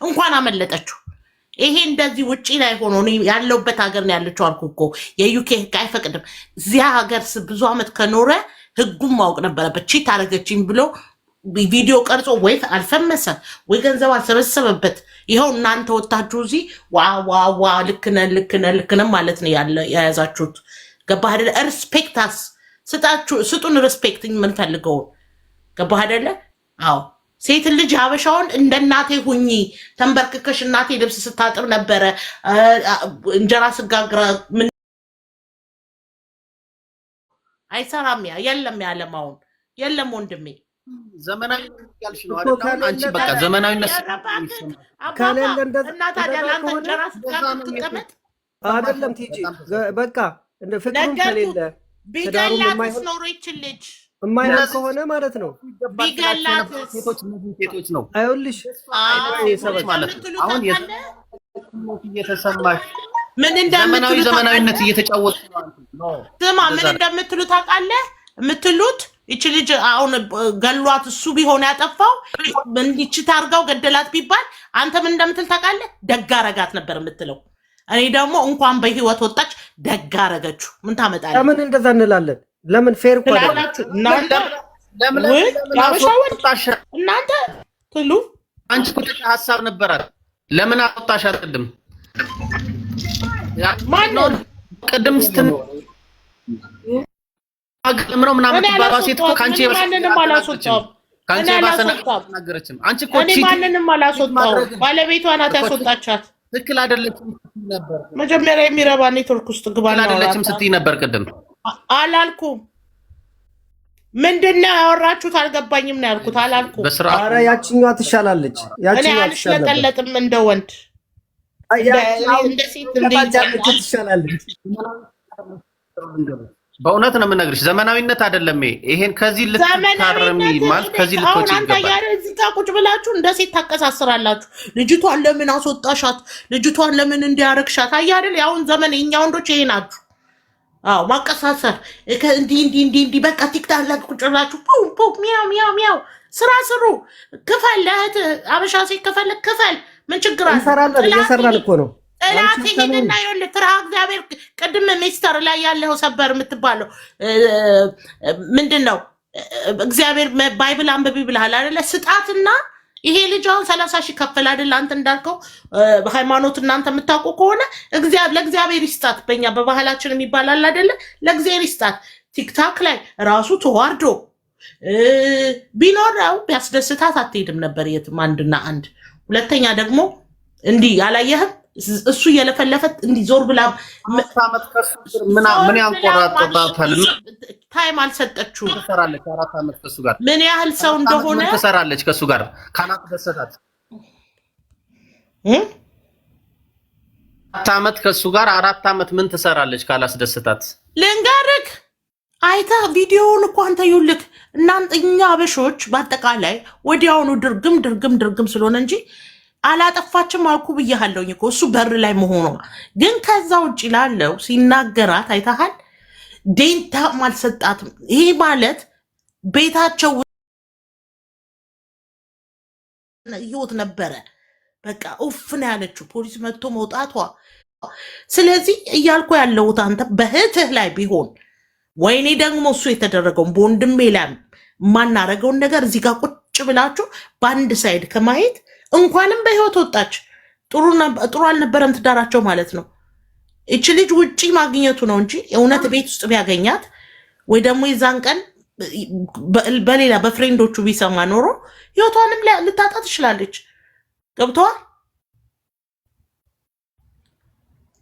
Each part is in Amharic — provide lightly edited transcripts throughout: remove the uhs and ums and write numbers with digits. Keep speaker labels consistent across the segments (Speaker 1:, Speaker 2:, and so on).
Speaker 1: እንኳን አመለጠችው። ይሄ እንደዚህ ውጪ ላይ ሆኖ እኔ ያለሁበት ሀገር ነው ያለችው አልኩህ እኮ፣ የ UK ህግ አይፈቅድም። እዚያ ሀገር ብዙ ዓመት ከኖረ ህጉን ማወቅ ነበረበት። Cheat አደረገችኝ ብሎ ቪዲዮ ቀርጾ ወይ አልፈመሰ ወይ ገንዘብ አልሰበሰበበት። ይኸው እናንተ ወታችሁ እዚህ ዋ ዋ ዋ፣ ልክ ነን፣ ልክ ነን፣ ልክ ነን ማለት ነው ያለ የያዛችሁት። ገባህ አይደለ? Respect us ስጣችሁ፣ ስጡን respect የምንፈልገውን። ገባህ አይደለ? አዎ፣ ሴት ልጅ ሀበሻውን እንደ እናቴ ሁኚ፣ ተንበርክከሽ እናቴ ልብስ ስታጥብ ነበረ፣ እንጀራ ስጋግራ ምን አይሰራም። ያ የለም፣ ያለማውን የለም ወንድሜ።
Speaker 2: ዘመናዊነት ያልሽ ነው
Speaker 3: እኮ
Speaker 2: አይደል? አሁን አንቺ
Speaker 3: ከሌለ
Speaker 2: በቃ ዘመናዊነት
Speaker 1: ኧረ እባክህ አባባ።
Speaker 3: ከሌለ
Speaker 1: እና ታዲያ
Speaker 3: እንደዛ
Speaker 1: ለአንተ
Speaker 3: ከሆነ
Speaker 1: እንጀራ ስጋግር ትቀመጥ?
Speaker 3: አይደለም ቲጂ፣ በቃ እንደ ፍቅሩም
Speaker 1: ነገርኩህ።
Speaker 3: ከሌለ ትዳሩም
Speaker 1: ቢገላትስ
Speaker 3: የማይሆን
Speaker 1: ኖሮ ይችል ልጅ
Speaker 3: የማይሆን ከሆነ ማለት ነው።
Speaker 1: ቢገላትስ?
Speaker 2: ሴቶች እነዚህ ሴቶች ነው
Speaker 3: አይውልሽ
Speaker 2: ሴቶች ማለት ነው።
Speaker 1: እንደምትሉ
Speaker 2: አሁን
Speaker 1: ታውቃለህ?
Speaker 2: እየተሰማሽ
Speaker 1: ምን
Speaker 2: ዘመናዊ
Speaker 1: እንደምትሉ
Speaker 2: ዘመናዊነት
Speaker 1: ታውቃለህ?
Speaker 2: እየተጫወቱ ነው።
Speaker 1: ስማ፣ ምን
Speaker 2: እንደዛ ነው።
Speaker 1: እንደምትሉ ታውቃለህ? የምትሉት ይቺ ልጅ አሁን ገሏት እሱ ቢሆን ያጠፋው እንዲች ታርጋው ገደላት ቢባል አንተ ምን እንደምትል ታውቃለህ? ደግ አረጋት ነበር የምትለው። እኔ ደግሞ እንኳን በህይወት ወጣች፣ ደግ አረገችው። ምን ታመጣለህ?
Speaker 3: ለምን እንደዛ እንላለን? ለምን? Fair እኮ አይደለም።
Speaker 1: ትላላችሁ እናንተ።
Speaker 2: ለምን
Speaker 1: ውይ
Speaker 2: ለምን
Speaker 1: የአበሻ ወንድ
Speaker 2: አስወጣሽ?
Speaker 1: እናንተ ትሉ።
Speaker 2: አንቺ እኮ ትልቅ ሀሳብ ነበራት። ለምን አወጣሽ? ቅድም
Speaker 1: ማንን?
Speaker 2: ቅድም ስትናገር ነው ምናምን
Speaker 1: እኔ
Speaker 2: የምትባለው ሴት እኮ
Speaker 1: አላስወጣሁትም።
Speaker 2: ከአንቺ
Speaker 1: እኔ
Speaker 2: የባሰ
Speaker 1: ማንንም
Speaker 2: አልተናገረችም።
Speaker 1: አላስወጣሁም።
Speaker 2: ከአንቺ
Speaker 1: እኔ
Speaker 2: የባሰ ነገር
Speaker 1: አላስወጣሁም።
Speaker 2: አልተናገረችም። አንቺ እኮ
Speaker 1: እኔ
Speaker 2: cheat
Speaker 1: ማንንም አላስወጣሁም።
Speaker 2: ማድረግ
Speaker 1: ባለቤቷ ናት
Speaker 2: እኮ
Speaker 1: ያስወጣቻት።
Speaker 2: ትክክል አይደለችም ስትይ ነበር።
Speaker 1: መጀመሪያ የሚረባ ኔትወርክ ውስጥ ግባ።
Speaker 2: ትክክል አይደለችም ስትይ ነበር ቅድም።
Speaker 1: አላልኩም። ምንድን ነው ያወራችሁት? አልገባኝም ነው ያልኩት። አላልኩም።
Speaker 2: በስርዓቱ
Speaker 3: ኧረ ያችኛዋ ትሻላለች።
Speaker 1: እኔ
Speaker 3: ያችኛዋ ትሻል ነበር።
Speaker 1: አልሽለጠለጥም እንደ ወንድ
Speaker 3: አይ
Speaker 1: እንደ ሴት እንደ
Speaker 3: ከታች ያለችው ትሻላለች።
Speaker 2: በእውነት ነው የምነግርሽ፣ ዘመናዊነት አይደለም ይሄ። ይሄን ከዚህ ልትታረሚ
Speaker 1: ዘመናዊነት
Speaker 2: ማለት ከዚህ
Speaker 1: አሁን
Speaker 2: ልትወጪ
Speaker 1: አንተ
Speaker 2: ይገባል።
Speaker 1: እያለ እዚህ ጋር ቁጭ ብላችሁ እንደ ሴት ታቀሳስራላችሁ። ልጅቷን ለምን አስወጣሻት? ልጅቷን ለምን እንዲያረግሻት? አየህ አይደል? የአሁን ዘመን የእኛ ወንዶች ይሄ ናችሁ። አዎ፣ ማቀሳሰር እንዲህ እንዲህ እንዲህ እንዲህ፣ በቃ ቲክታክ ላይ ቁጭ ብላችሁ ፑ ፑ ሚያው ሚያው ሚያው። ስራ ስሩ። ክፈል፣ ለእህት አበሻ ሴት ከፈለግ ክፈል። ምን ችግር አለ?
Speaker 3: እንሰራለን፣
Speaker 1: ጥላት
Speaker 3: እየሰራን እኮ ነው።
Speaker 1: ጥላት
Speaker 3: አንቺ
Speaker 1: ሄድና ይኸውልህ፣ ፍርሃ እግዚአብሔር ቅድም ሚስተር ላይ ያለው ሰበር የምትባለው ምንድን ነው? እግዚአብሔር Bible አንብቢ ብልሃል አይደለ? ስጣትና ይሄ ልጅ አሁን 30,000 ከፈለ አይደለ? አንተ እንዳልከው ሃይማኖት እናንተ የምታውቁ ከሆነ ለእግዚአብሔር ይስጣት። በእኛ በባህላችን የሚባል አለ አይደለ? ለእግዚአብሔር ይስጣት። ቲክታክ ላይ ራሱ ተዋርዶ ቢኖረው ቢያስደስታት አትሄድም ነበር የትም። አንድና አንድ። ሁለተኛ ደግሞ እንዲህ ያላየህም እሱ እየለፈለፈ እንዲህ ዞር ብላ
Speaker 2: 4 ዓመት ከሱ ስር ምን
Speaker 1: ዞር
Speaker 2: ምን
Speaker 1: ብላ
Speaker 2: ያንቆራጥጣታል? ምን
Speaker 1: Time አልሰጠችውም።
Speaker 2: ትሰራለች? 4 ዓመት ከሱ ጋር
Speaker 1: ምን ያህል ሰው
Speaker 2: 4 ዓመት
Speaker 1: እንደሆነ
Speaker 2: ምን ትሰራለች ከሱ ጋር ካላስደሰታት?
Speaker 1: እ?
Speaker 2: 4 ዓመት ከሱ ጋር 4 ዓመት ምን ትሰራለች ካላስደሰታት?
Speaker 1: ልንገርክ፣ አይተህ ቪዲዮውን እኮ አንተ ይኸውልህ፣ እናንተ እኛ አበሾች በአጠቃላይ ወዲያውኑ ድርግም ድርግም ድርግም ስለሆነ እንጂ አላጠፋችም አልኩ ብያለሁኝ እኮ፣ እሱ በር ላይ መሆኗ ግን። ከዛ ውጭ ላለው ሲናገራት አይተሃል፣ ዴንታም አልሰጣትም። ይሄ ማለት ቤታቸው ህይወት ነበረ። በቃ ኡፍ ነው ያለችው ፖሊስ መጥቶ መውጣቷ። ስለዚህ እያልኩ ያለሁት አንተ በእህትህ ላይ ቢሆን ወይኔ ደግሞ እሱ የተደረገውን በወንድሜ ላይ የማናረገውን ነገር እዚህ ጋር ቁጭ ብላችሁ በአንድ side ከማየት እንኳንም በህይወት ወጣች። ጥሩ አልነበረም ትዳራቸው ማለት ነው። ይቺ ልጅ ውጪ ማግኘቱ ነው እንጂ እውነት ቤት ውስጥ ቢያገኛት ወይ ደግሞ የዛን ቀን በሌላ በ friend ኦቹ ቢሰማ ኖሮ ህይወቷንም ልታጣ ትችላለች። ገብተዋል።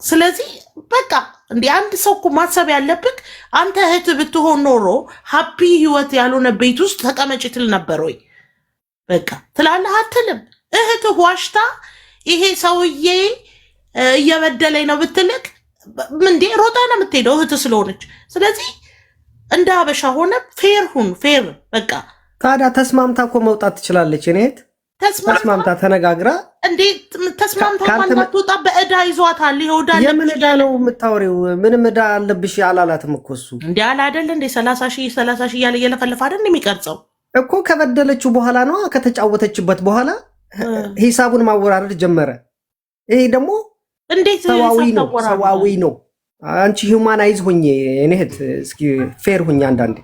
Speaker 1: ስለዚህ በቃ እንዲህ አንድ ሰው እኮ ማሰብ ያለብህ አንተ እህት ብትሆን ኖሮ happy ህይወት ያልሆነ ቤት ውስጥ ተቀመጭ ትል ነበር ወይ? በቃ ትላለህ አትልም? እህትህ ዋሽታ ይሄ ሰውዬ እየበደለኝ ነው ብትልክ እንዴ ሮጣ ነው የምትሄደው እህት ስለሆነች። ስለዚህ እንደ አበሻ ሆነ fair ሁን፣ fair በቃ።
Speaker 3: ታዲያ ተስማምታ እኮ መውጣት ትችላለች። እኔ እህት
Speaker 1: ተስማምታ
Speaker 3: ተስማምታ ተነጋግራ
Speaker 1: እንዴ ተስማምታ እንዳትወጣ በእዳ ይዟታል። ይኸው ዕዳ
Speaker 3: የምን
Speaker 1: አለብሽ
Speaker 3: ዕዳ ነው የምታወሪው? ምንም ዕዳ አለብሽ አላላትም እኮ እሱ።
Speaker 1: እንዲ አለ አይደል እንዴ? 30,000 30,000 እያለ እየለፈለፈ አይደል የሚቀርጸው?
Speaker 3: እኮ ከበደለችው በኋላ ነዋ፣ ከተጫወተችበት በኋላ ሂሳቡን ማወራረድ ጀመረ። ይሄ ደግሞ
Speaker 1: እንዴት
Speaker 3: ሰዋዊ
Speaker 1: ሂሳብ
Speaker 3: ነው፣
Speaker 1: ታወራርዳለህ?
Speaker 3: ሰዋዊ ነው። አንቺ humanize ሁኚ፣ እኔ እህት እስኪ fair ሁኚ አንዳንዴ።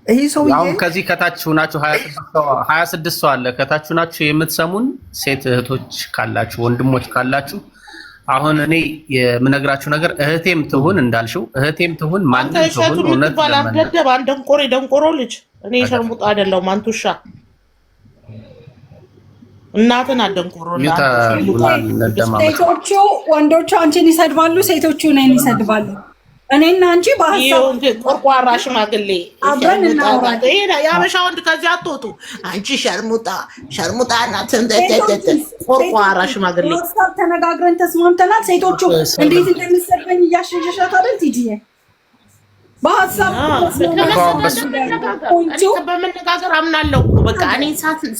Speaker 3: ይሄ ሰውዬ
Speaker 2: አሁን ከዚህ ከታች ሁናችሁ 26 ሰው አለ። ከታች ሁናችሁ የምትሰሙን ሴት እህቶች ካላችሁ፣ ወንድሞች ካላችሁ፣ አሁን እኔ የምነግራችሁ ነገር እህቴም ትሁን፣ እንዳልሽው እህቴም ትሁን
Speaker 1: አንተ
Speaker 2: ማንም
Speaker 1: እሸቱ
Speaker 2: ትሁን እውነት
Speaker 1: የምትባል
Speaker 2: ለመናገር
Speaker 1: አትደደብ። አንድ ደንቆሮ የደንቆሮ ልጅ። እኔ ሸርሙጣ አይደለሁም። አንተ ውሻ እናትን አደንቆሮ።
Speaker 2: mute እንደማመጥ።
Speaker 4: ሴቶቹ ወንዶቹ አንቺን ይሰድባሉ፣ ሴቶቹ እኔን ይሰድባሉ። እኔና አንቺ በሀሳብ
Speaker 1: ቆርቋራ ሽማግሌ።
Speaker 4: አብረን እናወራለን።
Speaker 1: ይሄ የአበሻ ወንድ ከዚህ አትወጡ። አንቺ ሸርሙጣ ሸርሙጣ ናት። ቆርቋራ ሽማግሌ።
Speaker 4: በሀሳብ ተነጋግረን ተስማምተናል። ሴቶቹ እንዴት እንደሚሰድበኝ እያሸሸሻት አይደል ቲጂዬ? በሀሳብ
Speaker 1: እኔ በመነጋገር አምናለሁ እኮ። በቃ እኔ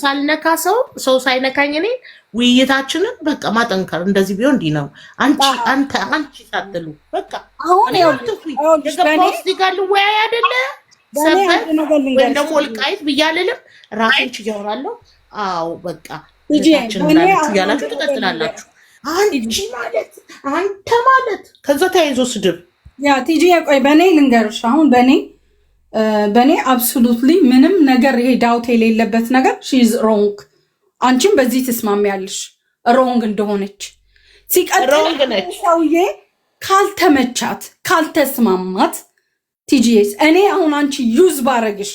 Speaker 1: ሳልነካ ሰው፣ ሰው ሳይነካኝ እኔ ውይይታችንን በቃ ማጠንከር፣ እንደዚህ ቢሆን እንዲህ ነው። አንቺ፣ አንተ፣ አንቺ ሳትሉ በቃ
Speaker 4: አሁን
Speaker 1: እኔ አትኩኝ። የገባሁት እዚህ ጋር ልወያይ አይደለ
Speaker 4: በእኔ
Speaker 1: ሰበር
Speaker 4: አንድ ነገር
Speaker 1: ወይም
Speaker 4: ልንገርሽ።
Speaker 1: ደግሞ ወልቃይት ብዬ አልልም። ራሴን ችዬ አወራለሁ። አዎ በቃ
Speaker 4: ቲጂ፣
Speaker 1: እህታችን
Speaker 4: በእኔ
Speaker 1: እንዳለችው
Speaker 4: አሁን
Speaker 1: እያላችሁ
Speaker 4: አንድ ነገር
Speaker 1: ትቀጥላላችሁ። አንቺ ማለት፣ አንተ ማለት፣ ከዛ ተያይዞ ስድብ።
Speaker 4: Yeah ቲጂ፣ ቆይ በእኔ ልንገርሽ። አሁን በእኔ absolutely ምንም ነገር ይሄ doubt የሌለበት ነገር she's wrong። አንቺም በዚህ ትስማሚያለሽ wrong እንደሆነች። ሲቀጥል
Speaker 1: Wrong ነች።
Speaker 4: ሰውዬ ካልተመቻት ካልተስማማት ቲጂዬስ፣ እኔ አሁን አንቺ use ባረግሽ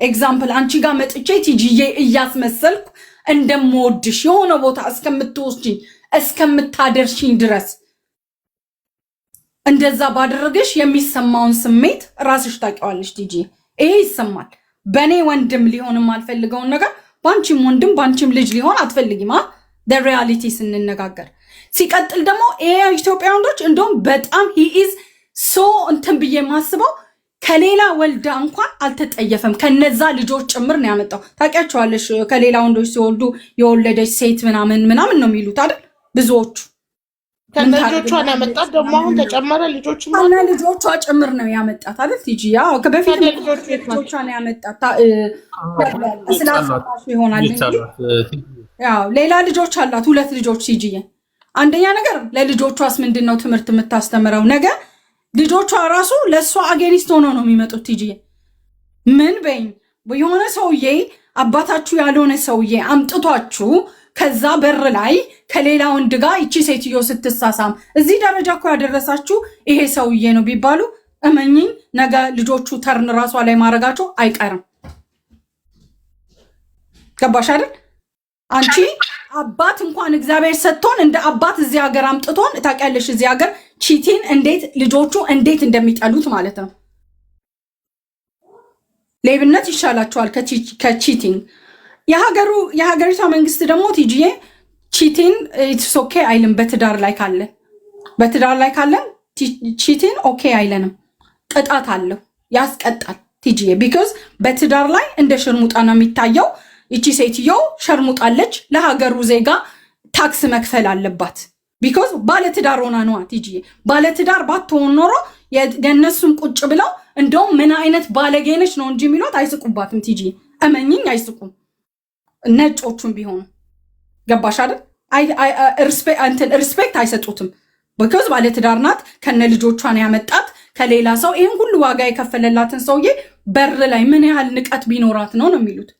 Speaker 4: example አንቺ ጋር መጥቼ ቲጂዬ እያስመሰልኩ እንደምወድሽ የሆነ ቦታ እስከምትወስጂኝ እስከምታደርሽኝ ድረስ እንደዛ ባደረገሽ የሚሰማውን ስሜት ራስሽ ታውቂዋለሽ ቲጂ። ይሄ ይሰማል። በእኔ ወንድም ሊሆን የማልፈልገውን ነገር በአንቺም ወንድም በአንቺም ልጅ ሊሆን አትፈልጊም። Reality ስንነጋገር ሲቀጥል ደግሞ ይሄ ኢትዮጵያ ወንዶች እንደውም በጣም he is so እንትን ብዬ የማስበው ከሌላ ወልዳ እንኳን አልተጠየፈም። ከነዛ ልጆች ጭምር ነው ያመጣው። ታውቂያቸዋለሽ። ከሌላ ወንዶች ሲወልዱ የወለደች ሴት ምናምን ምናምን ነው የሚሉት አይደል? ብዙዎቹ።
Speaker 1: ከነ ልጆቿ ነው ያመጣት። ደግሞ አሁን ተጨመረ ልጆች።
Speaker 4: ከነ ልጆቿ ጭምር ነው ያመጣት አይደል ቲጂ? ያው ከበፊት
Speaker 1: ታዲያ ልጆቹ የት ናቸው?
Speaker 4: ልጆቿ ነው ያመጣት። ስላልሰማሽ ይሆናል እንጂ ያው ሌላ ልጆች አላት፣ ሁለት ልጆች ቲጂዬ። አንደኛ ነገር ለልጆቿስ ምንድን ነው ትምህርት የምታስተምረው? ነገ ልጆቿ ራሱ ለእሷ against ሆነው ነው የሚመጡት። ቲጂዬ፣ ምን በይኝ፣ የሆነ ሰውዬ አባታችሁ ያልሆነ ሰውዬ አምጥቷችሁ ከዛ በር ላይ ከሌላ ወንድ ጋር ይቺ ሴትዮ ስትሳሳም እዚህ ደረጃ እኮ ያደረሳችሁ ይሄ ሰውዬ ነው ቢባሉ እመኚኝ ነገ ልጆቹ turn ራሷ ላይ ማድረጋቸው አይቀርም። ገባሽ አይደል? አንቺ አባት እንኳን እግዚአብሔር ሰጥቶን እንደ አባት እዚህ ሀገር አምጥቶን ታውቂያለሽ፣ እዚህ ሀገር cheating እንዴት ልጆቹ እንዴት እንደሚጠሉት ማለት ነው። ሌብነት ይሻላቸዋል ከ cheating። የሀገሩ የሀገሪቷ መንግስት ደግሞ ቲጂዬ cheating it's okay አይልም። በትዳር ላይ ካለ cheating okay አይለንም። ቅጣት አለው፣ ያስቀጣል ቲጂዬ። Because በትዳር ላይ እንደ ሸርሙጣ ነው የሚታየው። ይቺ ሴትዮ ሸርሙጣለች፣ ለሀገሩ ዜጋ tax መክፈል አለባት። Because ባለትዳር ሆና ነዋ ቲጂዬ። ባለትዳር ባትሆን ኖሮ የእነሱም ቁጭ ብለው እንደውም ምን አይነት ባለጌ ነች ነው እንጂ የሚሏት አይስቁባትም። ቲጂዬ፣ እመኚኝ አይስቁም። ነጮቹም ቢሆኑ፣ ገባሽ አይደል? Respect አይሰጡትም። Because ባለትዳር ናት፣ ከነ ልጆቿን ያመጣት ከሌላ ሰው ይህን ሁሉ ዋጋ የከፈለላትን ሰውዬ በር ላይ ምን ያህል ንቀት ቢኖራት ነው ነው የሚሉት።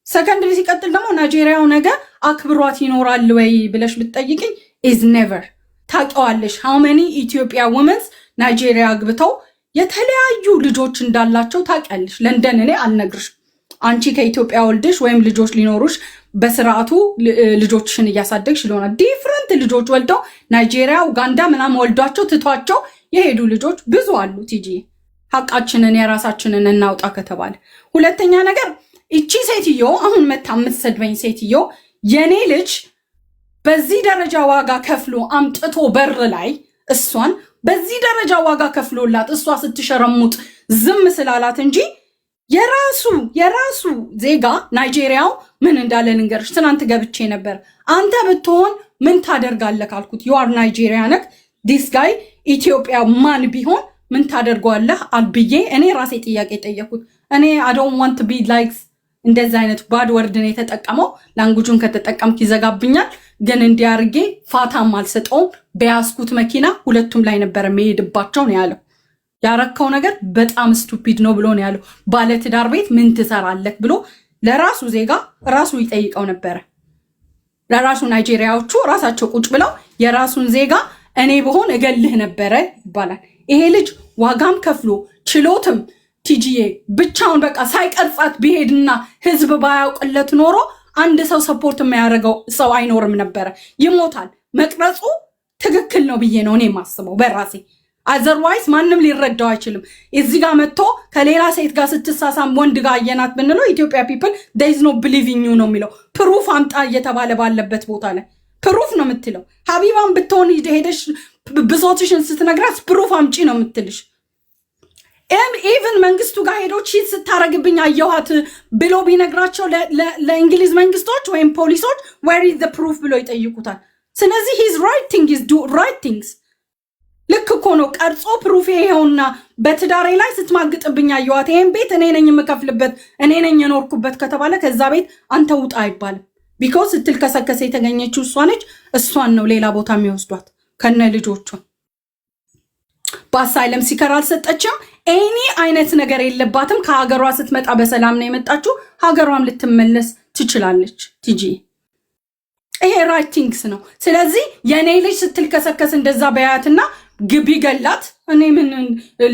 Speaker 4: ሰከንድ ሲቀጥል ደግሞ ናይጄሪያው ነገ አክብሯት ይኖራል ወይ ብለሽ ብትጠይቅኝ is never። ታውቂዋለሽ how many ኢትዮጵያ womens ናይጄሪያ አግብተው የተለያዩ ልጆች እንዳላቸው ታውቂያለሽ። ለንደን እኔ አልነግርሽም። አንቺ ከኢትዮጵያ ወልደሽ ወይም ልጆች ሊኖሩሽ በስርዓቱ ልጆችሽን እያሳደግሽ ሊሆናል። Different ልጆች ወልደው ናይጄሪያ፣ ኡጋንዳ ምናምን ወልዷቸው ትቷቸው የሄዱ ልጆች ብዙ አሉ። ቲጂ፣ ሀቃችንን የራሳችንን እናውጣ ከተባለ። ሁለተኛ ነገር ይቺ ሴትዮ አሁን መታ የምትሰድበኝ ሴትዮ የኔ ልጅ በዚህ ደረጃ ዋጋ ከፍሎ አምጥቶ በር ላይ እሷን በዚህ ደረጃ ዋጋ ከፍሎላት እሷ ስትሸረሙጥ ዝም ስላላት እንጂ የራሱ ዜጋ ናይጄሪያው ምን እንዳለ ልንገርሽ። ትናንት ገብቼ ነበር። አንተ ብትሆን ምን ታደርጋለህ ካልኩት፣ you are ናይጄሪያ ነክ፣ this guy ኢትዮጵያ man ቢሆን ምን ታደርገዋለህ አልብዬ እኔ ራሴ ጥያቄ ጠየኩት። እኔ I don't want be like እንደዚህ አይነት ሰው መሆን አልፈልግም። እንደዚ አይነት bad word ነው የተጠቀመው። Language ኡን ከተጠቀምክ ይዘጋብኛል። ግን እንዲያርጌ ፋታም አልሰጠውም። በያዝኩት መኪና ሁለቱም ላይ ነበረ መሄድባቸው ነው ያለው። ያረከው ነገር በጣም stupid ነው ብሎ ነው ያለው። ባለትዳር ቤት ምን ትሰራለህ ብሎ ለራሱ ዜጋ ራሱ ይጠይቀው ነበረ። ለራሱ ናይጄሪያዎቹ ራሳቸው ቁጭ ብለው የራሱን ዜጋ እኔ ብሆን እገልህ ነበረ ይባላል። ይሄ ልጅ ዋጋም ከፍሎ ችሎትም ቲጂዬ ብቻውን በቃ ሳይቀርጻት ቢሄድና ህዝብ ባያውቅለት ኖሮ አንድ ሰው support የሚያደርገው ሰው አይኖርም ነበረ፣ ይሞታል። መቅረጹ ትክክል ነው ብዬ ነው እኔ የማስበው በራሴ። Otherwise ማንም ሊረዳው አይችልም። እዚህ ጋር መጥቶ ከሌላ ሴት ጋር ስትሳሳም ወንድ ጋር አየናት ብንለው ኢትዮጵያ people there's no believing you ነው የሚለው። Proof አምጣ እየተባለ ባለበት ቦታ ላይ proof ነው የምትለው። ሀቢባን ብትሆን ሄደሽ ብሶትሽን ስትነግራት proof አምጪ ነው የምትልሽ። Even መንግስቱ ጋር ሄዶ cheat ስታረግብኝ አየኋት ብሎ ቢነግራቸው ለእንግሊዝ መንግስቶች ወይም ፖሊሶች where is proof ብሎ ይጠይቁታል። ስለዚህ he's right thing is do right things። ልክ እኮ ነው። ቀርጾ proof ይሄውና በትዳሬ ላይ ስትማግጥብኝ አየኋት፣ ይሄን ቤት እኔ ነኝ የምከፍልበት፣ እኔ ነኝ የኖርኩበት ከተባለ ከዛ ቤት አንተ ውጣ አይባልም። Because ስትልከሰከሰ የተገኘችው እሷ ነች። እሷን ነው ሌላ ቦታ የሚወስዷት ከነ ልጆቿ። በ asylum seeker አልሰጠችም። Any አይነት ነገር የለባትም። ከሀገሯ ስትመጣ በሰላም ነው የመጣችው። ሀገሯም ልትመለስ ትችላለች። ቲጂ፣ ይሄ right things ነው። ስለዚህ የእኔ ልጅ ስትልከሰከስ እንደዛ በያትና ግቢ ገላት፣ እኔ ምን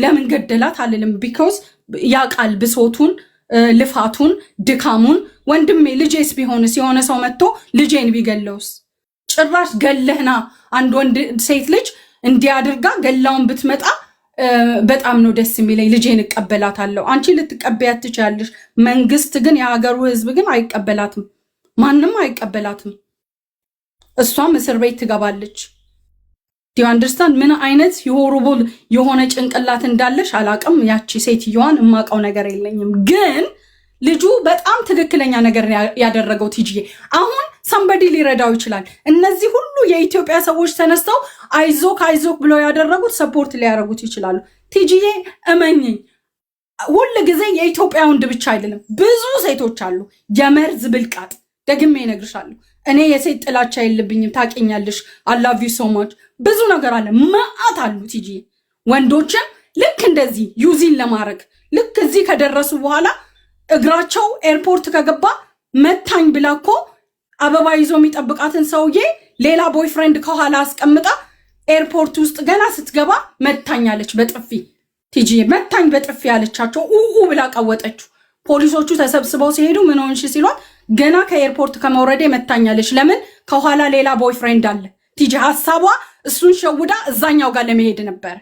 Speaker 4: ለምን ገደላት አልልም። Because ያውቃል ብሶቱን፣ ልፋቱን፣ ድካሙን። ወንድሜ ልጄስ ቢሆንስ፣ የሆነ ሰው መጥቶ ልጄን ቢገለውስ? ጭራሽ ገለህና አንድ ወንድ ሴት ልጅ እንዲያድርጋ ገላውን ብትመጣ በጣም ነው ደስ የሚለኝ። ልጄን እቀበላታለሁ። አንቺ ልትቀበያት ትችያለሽ። መንግስት ግን፣ የሀገሩ ህዝብ ግን አይቀበላትም። ማንም አይቀበላትም። እሷም እስር ቤት ትገባለች። Do you understand? ምን አይነት የ horrible የሆነ ጭንቅላት እንዳለሽ አላቅም። ያቺ ሴትዮዋን የማውቀው ነገር የለኝም፣ ግን ልጁ በጣም ትክክለኛ ነገር ያደረገው ቲጂዬ። አሁን somebody ሊረዳው ይችላል። እነዚህ ሁሉ የኢትዮጵያ ሰዎች ተነስተው አይዞክ አይዞክ ብለው ያደረጉት support ሊያደርጉት ይችላሉ። ቲጂዬ፣ እመኚኝ፣ ሁል ጊዜ የኢትዮጵያ ወንድ ብቻ አይደለም፣ ብዙ ሴቶች አሉ የመርዝ ብልቃጥ። ደግሜ እነግርሻለሁ። እኔ የሴት ጥላቻ የለብኝም፣ ታውቂኛለሽ። I love you so much። ብዙ ነገር አለ፣ መዓት አሉ ቲጂ። ወንዶችን ልክ እንደዚህ using ለማድረግ ልክ እዚህ ከደረሱ በኋላ እግራቸው airport ከገባ መታኝ ብላ እኮ አበባ ይዞ የሚጠብቃትን ሰውዬ ሌላ boyfriend ከኋላ አስቀምጣ airport ውስጥ ገና ስትገባ መታኝ አለች በጥፊ። ቲጂ፣ መታኝ በጥፊ ያለቻቸው ኡኡ ብላ ቀወጠችው። ፖሊሶቹ ተሰብስበው ሲሄዱ ምን ሆንሽ ሲሏት ገና ከ airport ከመውረዴ መታኛለች። ለምን? ከኋላ ሌላ boyfriend አለ። ቲጂ፣ ሀሳቧ እሱን ሸውዳ እዛኛው ጋር ለመሄድ ነበረ።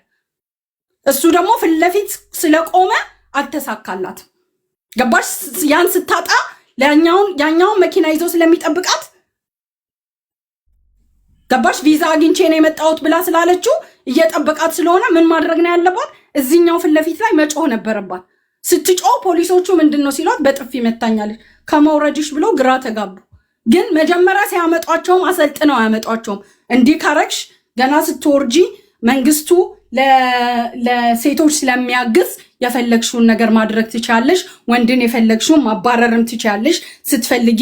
Speaker 4: እሱ ደግሞ ፊት ለፊት ስለቆመ አልተሳካላትም። ገባሽ? ያን ስታጣ ያኛውን መኪና ይዞ ስለሚጠብቃት፣ ገባሽ? ቪዛ አግኝቼ ነው የመጣሁት ብላ ስላለችው እየጠበቃት ስለሆነ ምን ማድረግ ነው ያለባት? እዚኛው ፊት ለፊት ላይ መጮህ ነበረባት። ስትጮህ ፖሊሶቹ ምንድን ነው ሲሏት በጥፊ መታኛለች ከመውረድሽ ብሎ ግራ ተጋቡ። ግን መጀመሪያ ሲያመጧቸውም አሰልጥነው አያመጧቸውም። እንዲህ ካረግሽ ገና ስትወርጂ መንግስቱ ለሴቶች ስለሚያግዝ የፈለግሽውን ነገር ማድረግ ትችያለሽ። ወንድን የፈለግሽውን ማባረርም ትችያለሽ። ስትፈልጊ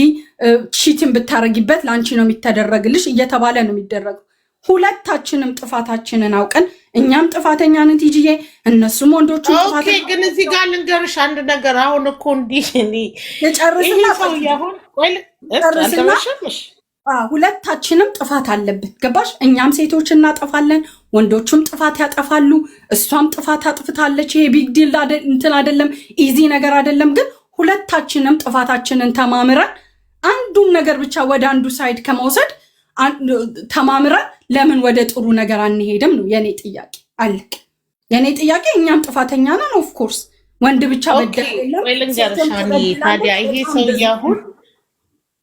Speaker 4: cheat ን ብታረጊበት ለአንቺ ነው የሚተደረግልሽ እየተባለ ነው የሚደረገው። ሁለታችንም ጥፋታችንን አውቀን እኛም ጥፋተኛ ነን ቲጂዬ፣ እነሱም ወንዶቹ
Speaker 1: Okay። ግን እዚህ ጋር ልንገርሽ አንድ ነገር። አሁን እኮ እንዲህ እኔ
Speaker 4: ልጨርስና
Speaker 1: ይሄ ሰውዬ አሁን ቆይ
Speaker 4: ጨርስና
Speaker 1: አልጨረስሽም?
Speaker 4: ሁለታችንም ጥፋት አለብን። ገባሽ? እኛም ሴቶች እናጠፋለን፣ ወንዶቹም ጥፋት ያጠፋሉ። እሷም ጥፋት አጥፍታለች። ይሄ big deal እንትን አይደለም፣ easy ነገር አይደለም። ግን ሁለታችንም ጥፋታችንን ተማምረን አንዱን ነገር ብቻ ወደ አንዱ side ከመውሰድ ተማምረን ለምን ወደ ጥሩ ነገር አንሄድም ነው የኔ ጥያቄ። አለቅ። የኔ ጥያቄ እኛም ጥፋተኛ ነን። Of course ወንድ ብቻ በደል የለም።
Speaker 1: ቆይ ልንገርሽ ሀኒ፣ ታዲያ ይሄ ሰውዬ አሁን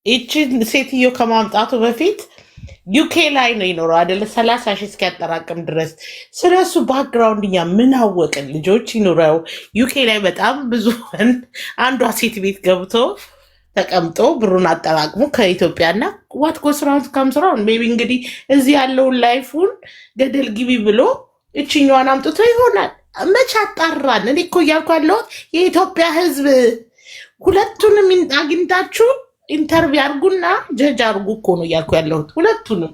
Speaker 1: ይቺን ሴትዮ ከማምጣቱ በፊት UK ላይ ነው ይኖረው አይደለ? 30,000 እስኪያጠራቅም ድረስ ስለ እሱ background እኛ ምን አወቅን? ልጆች ይኑረው UK ላይ በጣም ብዙ ወንድ አንዷ ሴት ቤት ገብቶ ተቀምጦ ብሩን አጠራቅሞ ከኢትዮጵያና what goes round comes round። Maybe እንግዲህ እዚህ ያለውን life ኡን ገደል ግቢ ብሎ እችኛዋን አምጥቶ ይሆናል። መች አጣራን? እኔ እኮ እያልኩ ያለሁት የኢትዮጵያ ሕዝብ ሁለቱንም አግኝታችሁ interview አድርጉና judge አድርጉ እኮ ነው እያልኩ ያለሁት ሁለቱንም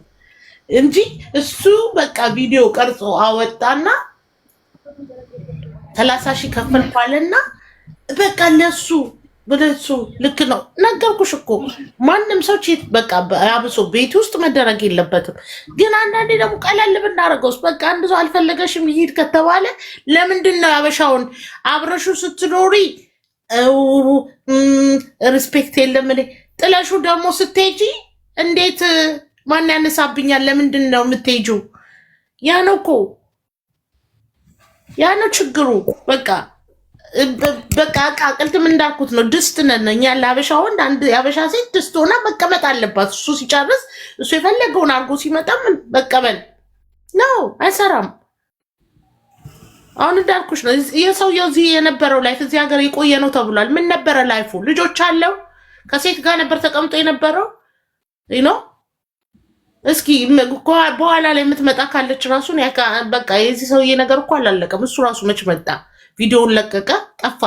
Speaker 1: እንጂ እሱ በቃ ቪዲዮ ቀርጾ አወጣና 30,000 ከፈልኩ አለና በቃ ለሱ ልክ ነው። ነገርኩሽ እኮ ማንም ሰው cheat በቃ አብሶ ቤት ውስጥ መደረግ የለበትም። ግን አንዳንዴ ደግሞ ቀለል ብናደርገውስ በቃ አንድ ሰው አልፈለገሽም ይሂድ ከተባለ ለምንድን ነው ያበሻውን አብረሹ ስትኖሪ respect የለም እኔ ጥለሹ ደግሞ ስትሄጂ እንዴት ማን ያነሳብኛል? ለምንድን ነው የምትሄጂው? ያ ነው እኮ፣ ያ ነው ችግሩ። በቃ ቅድም እንዳልኩት ነው። ድስት ነን እኛ። ለአበሻ ወንድ አንድ የአበሻ ሴት ድስት ሆና መቀመጥ አለባት። እሱ ሲጨርስ እሱ የፈለገውን አድርጎ ሲመጣ መቀበል ነው። አይሰራም። አሁን እንዳልኩሽ ነው። የሰውየው እዚህ የነበረው life እዚህ ሀገር የቆየ ነው ተብሏል። ምን ነበረ life ኡ? ልጆች አለው። ከሴት ጋር ነበር ተቀምጦ የነበረው። እስኪ በኋላ ላይ የምትመጣ ካለች ራሱን በቃ የዚህ ሰውዬ ነገር እኮ አላለቀም። እሱ ራሱ መች መጣ? ቪዲዮውን ለቀቀ፣ ጠፋ።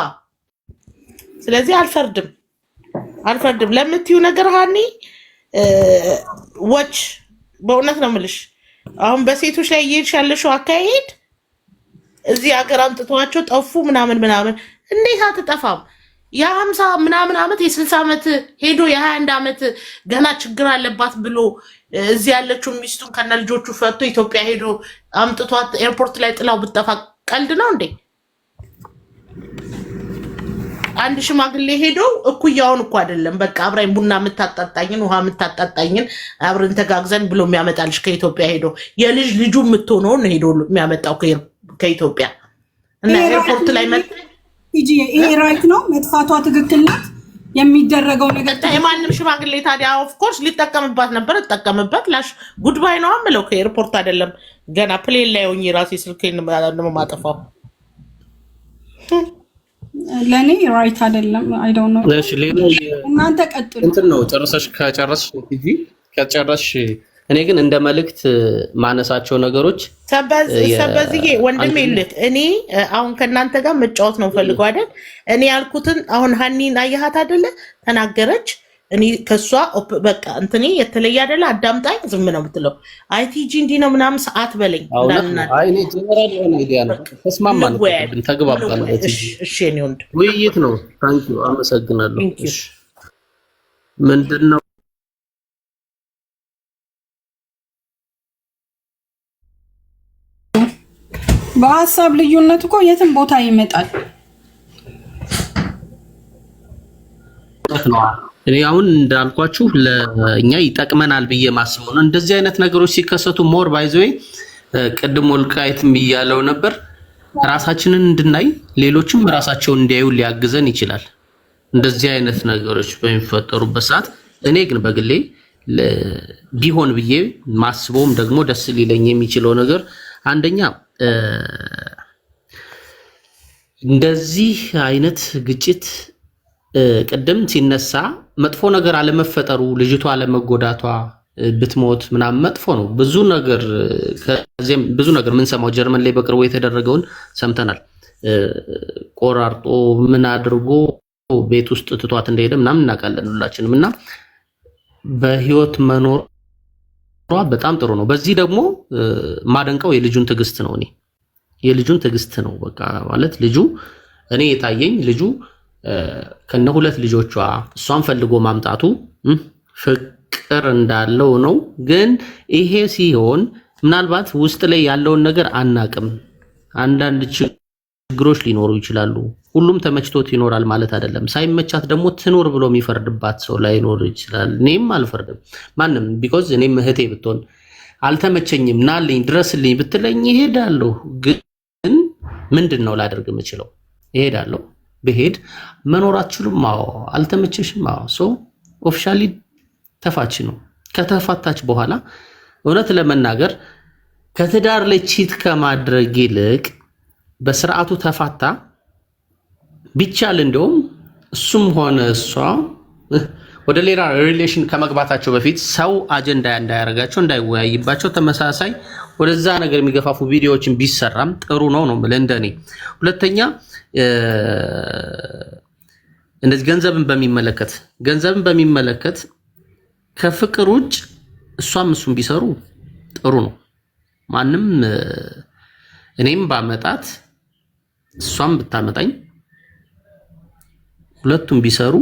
Speaker 1: ስለዚህ አልፈርድም፣ አልፈርድም ለምትዩ ነገር ሀኒ watch በእውነት ነው የምልሽ። አሁን በሴቶች ላይ እየሄድሽ ያለሽው አካሄድ እዚህ ሀገር አምጥተዋቸው ጠፉ ምናምን ምናምን፣ እንዴት አትጠፋም? የ50 ምናምን ዓመት የ60 ዓመት ሄዶ የ21 ዓመት ገና ችግር አለባት ብሎ እዚህ ያለችው ሚስቱን ከነ ልጆቹ ፈቶ ኢትዮጵያ ሄዶ አምጥቷት airport ላይ ጥላው ብትጠፋ ቀልድ ነው እንዴ? አንድ ሽማግሌ ሄዶ እኩያውን እኮ አይደለም፣ በቃ አብራኝ ቡና የምታጣጣኝን ውሃ የምታጣጣኝን አብረን ተጋግዘን ብሎ የሚያመጣልሽ ከኢትዮጵያ ሄዶ የልጅ ልጁ የምትሆነውን ሄዶ የሚያመጣው ከኢትዮጵያ እና airport ላይ መ
Speaker 4: ይሄ right ነው። መጥፋቷ ትክክል ናት። የሚደረገው ነገር
Speaker 1: የማንም ሽማግሌ ታዲያ of course ሊጠቀምባት ነበር። እጠቀምበት ላሽ goodbye ነው የምለው። ከ airport አይደለም ገና plane ላይ ሆኜ ራሴ ስልኬን ነው የማጠፋው።
Speaker 4: ለእኔ right አይደለም። I don't know።
Speaker 2: እሺ፣ ሌላው
Speaker 4: እናንተ ቀጥሉ።
Speaker 2: እንትን ነው ጨርሰሽ ከጨረስሽ ቲጂ ከጨረስሽ፣ እኔ ግን እንደ መልእክት ማነሳቸው ነገሮች
Speaker 1: ሰበዝዬ ወንድሜ ልክ እኔ አሁን ከእናንተ ጋር መጫወት ነው ፈልገው አይደል? እኔ ያልኩትን አሁን ሀኒን አየሃት አይደለ? ተናገረች። እኔ ከእሷ በቃ እንትኔ የተለየ አይደለ? አዳምጣኝ ዝም ነው የምትለው። አይ ቲጂ እንዲህ ነው ምናምን ሰዓት በለኝ እንዳልናል።
Speaker 2: አይ እኔ ጀነራል የሆነ idea ነው። ተስማማን፣ ተግባባን።
Speaker 1: እሺ የእኔ ወንድ
Speaker 2: ውይይት ነው። Thank you፣ አመሰግናለሁ። እሺ ምንድን ነው
Speaker 4: በሀሳብ ልዩነት እኮ የትም ቦታ ይመጣል።
Speaker 2: ነው። እኔ አሁን እንዳልኳችሁ ለእኛ ይጠቅመናል ብዬ ማስበው ነው። እንደዚህ አይነት ነገሮች ሲከሰቱ more by the way ቅድም ወልቃይትም እያለው ነበር፣ ራሳችንን እንድናይ ሌሎችም ራሳቸውን እንዲያዩ ሊያግዘን ይችላል። እንደዚህ አይነት ነገሮች በሚፈጠሩበት ሰዓት እኔ ግን በግሌ ቢሆን ብዬ ማስበውም ደግሞ ደስ ሊለኝ የሚችለው ነገር አንደኛ እንደዚህ አይነት ግጭት ቅድም ሲነሳ መጥፎ ነገር አለመፈጠሩ፣ ልጅቷ አለመጎዳቷ፣ ብትሞት ምናምን መጥፎ ነው። ብዙ ነገር ከዚህም ብዙ ነገር የምንሰማው ጀርመን ላይ በቅርቡ የተደረገውን ሰምተናል። ቆራርጦ ምን አድርጎ ቤት ውስጥ ትቷት እንደሄደ ምናምን እናውቃለን ሁላችንም። እና በህይወት መኖሯ በጣም ጥሩ ነው። በዚህ ደግሞ ማደንቀው የልጁን ትዕግስት ነው። እኔ የልጁን ትዕግስት ነው። በቃ ማለት ልጁ እኔ የታየኝ ልጁ ከነ ሁለት ልጆቿ እሷን ፈልጎ ማምጣቱ ፍቅር እንዳለው ነው። ግን ይሄ ሲሆን ምናልባት ውስጥ ላይ ያለውን ነገር አናቅም። አንዳንድ ችግሮች ሊኖሩ ይችላሉ። ሁሉም ተመችቶት ይኖራል ማለት አይደለም። ሳይመቻት ደግሞ ትኖር ብሎ የሚፈርድባት ሰው ላይኖር ይችላል። እኔም አልፈርድም ማንም፣ because እኔም እህቴ ብትሆን አልተመቸኝም ናልኝ ድረስልኝ ብትለኝ ይሄዳለሁ። ግን ምንድን ነው ላደርግ የምችለው? እሄዳለሁ። ብሄድ መኖር አትችሉም? አዎ። አልተመቸሽም? አዎ። So officially ተፋች ነው። ከተፋታች በኋላ እውነት ለመናገር ከትዳር ላይ cheat ከማድረግ ይልቅ በስርዓቱ ተፋታ ቢቻል እንደውም እሱም ሆነ እሷ ወደ ሌላ relation ከመግባታቸው በፊት ሰው አጀንዳ እንዳያደርጋቸው እንዳይወያይባቸው ተመሳሳይ ወደዛ ነገር የሚገፋፉ ቪዲዮዎችን ቢሰራም ጥሩ ነው ነው የምልህ እንደኔ። ሁለተኛ እንደዚህ ገንዘብን በሚመለከት ከፍቅር ውጭ እሷም እሱም ቢሰሩ ጥሩ ነው። ማንም እኔም ባመጣት እሷም ብታመጣኝ ሁለቱም ቢሰሩ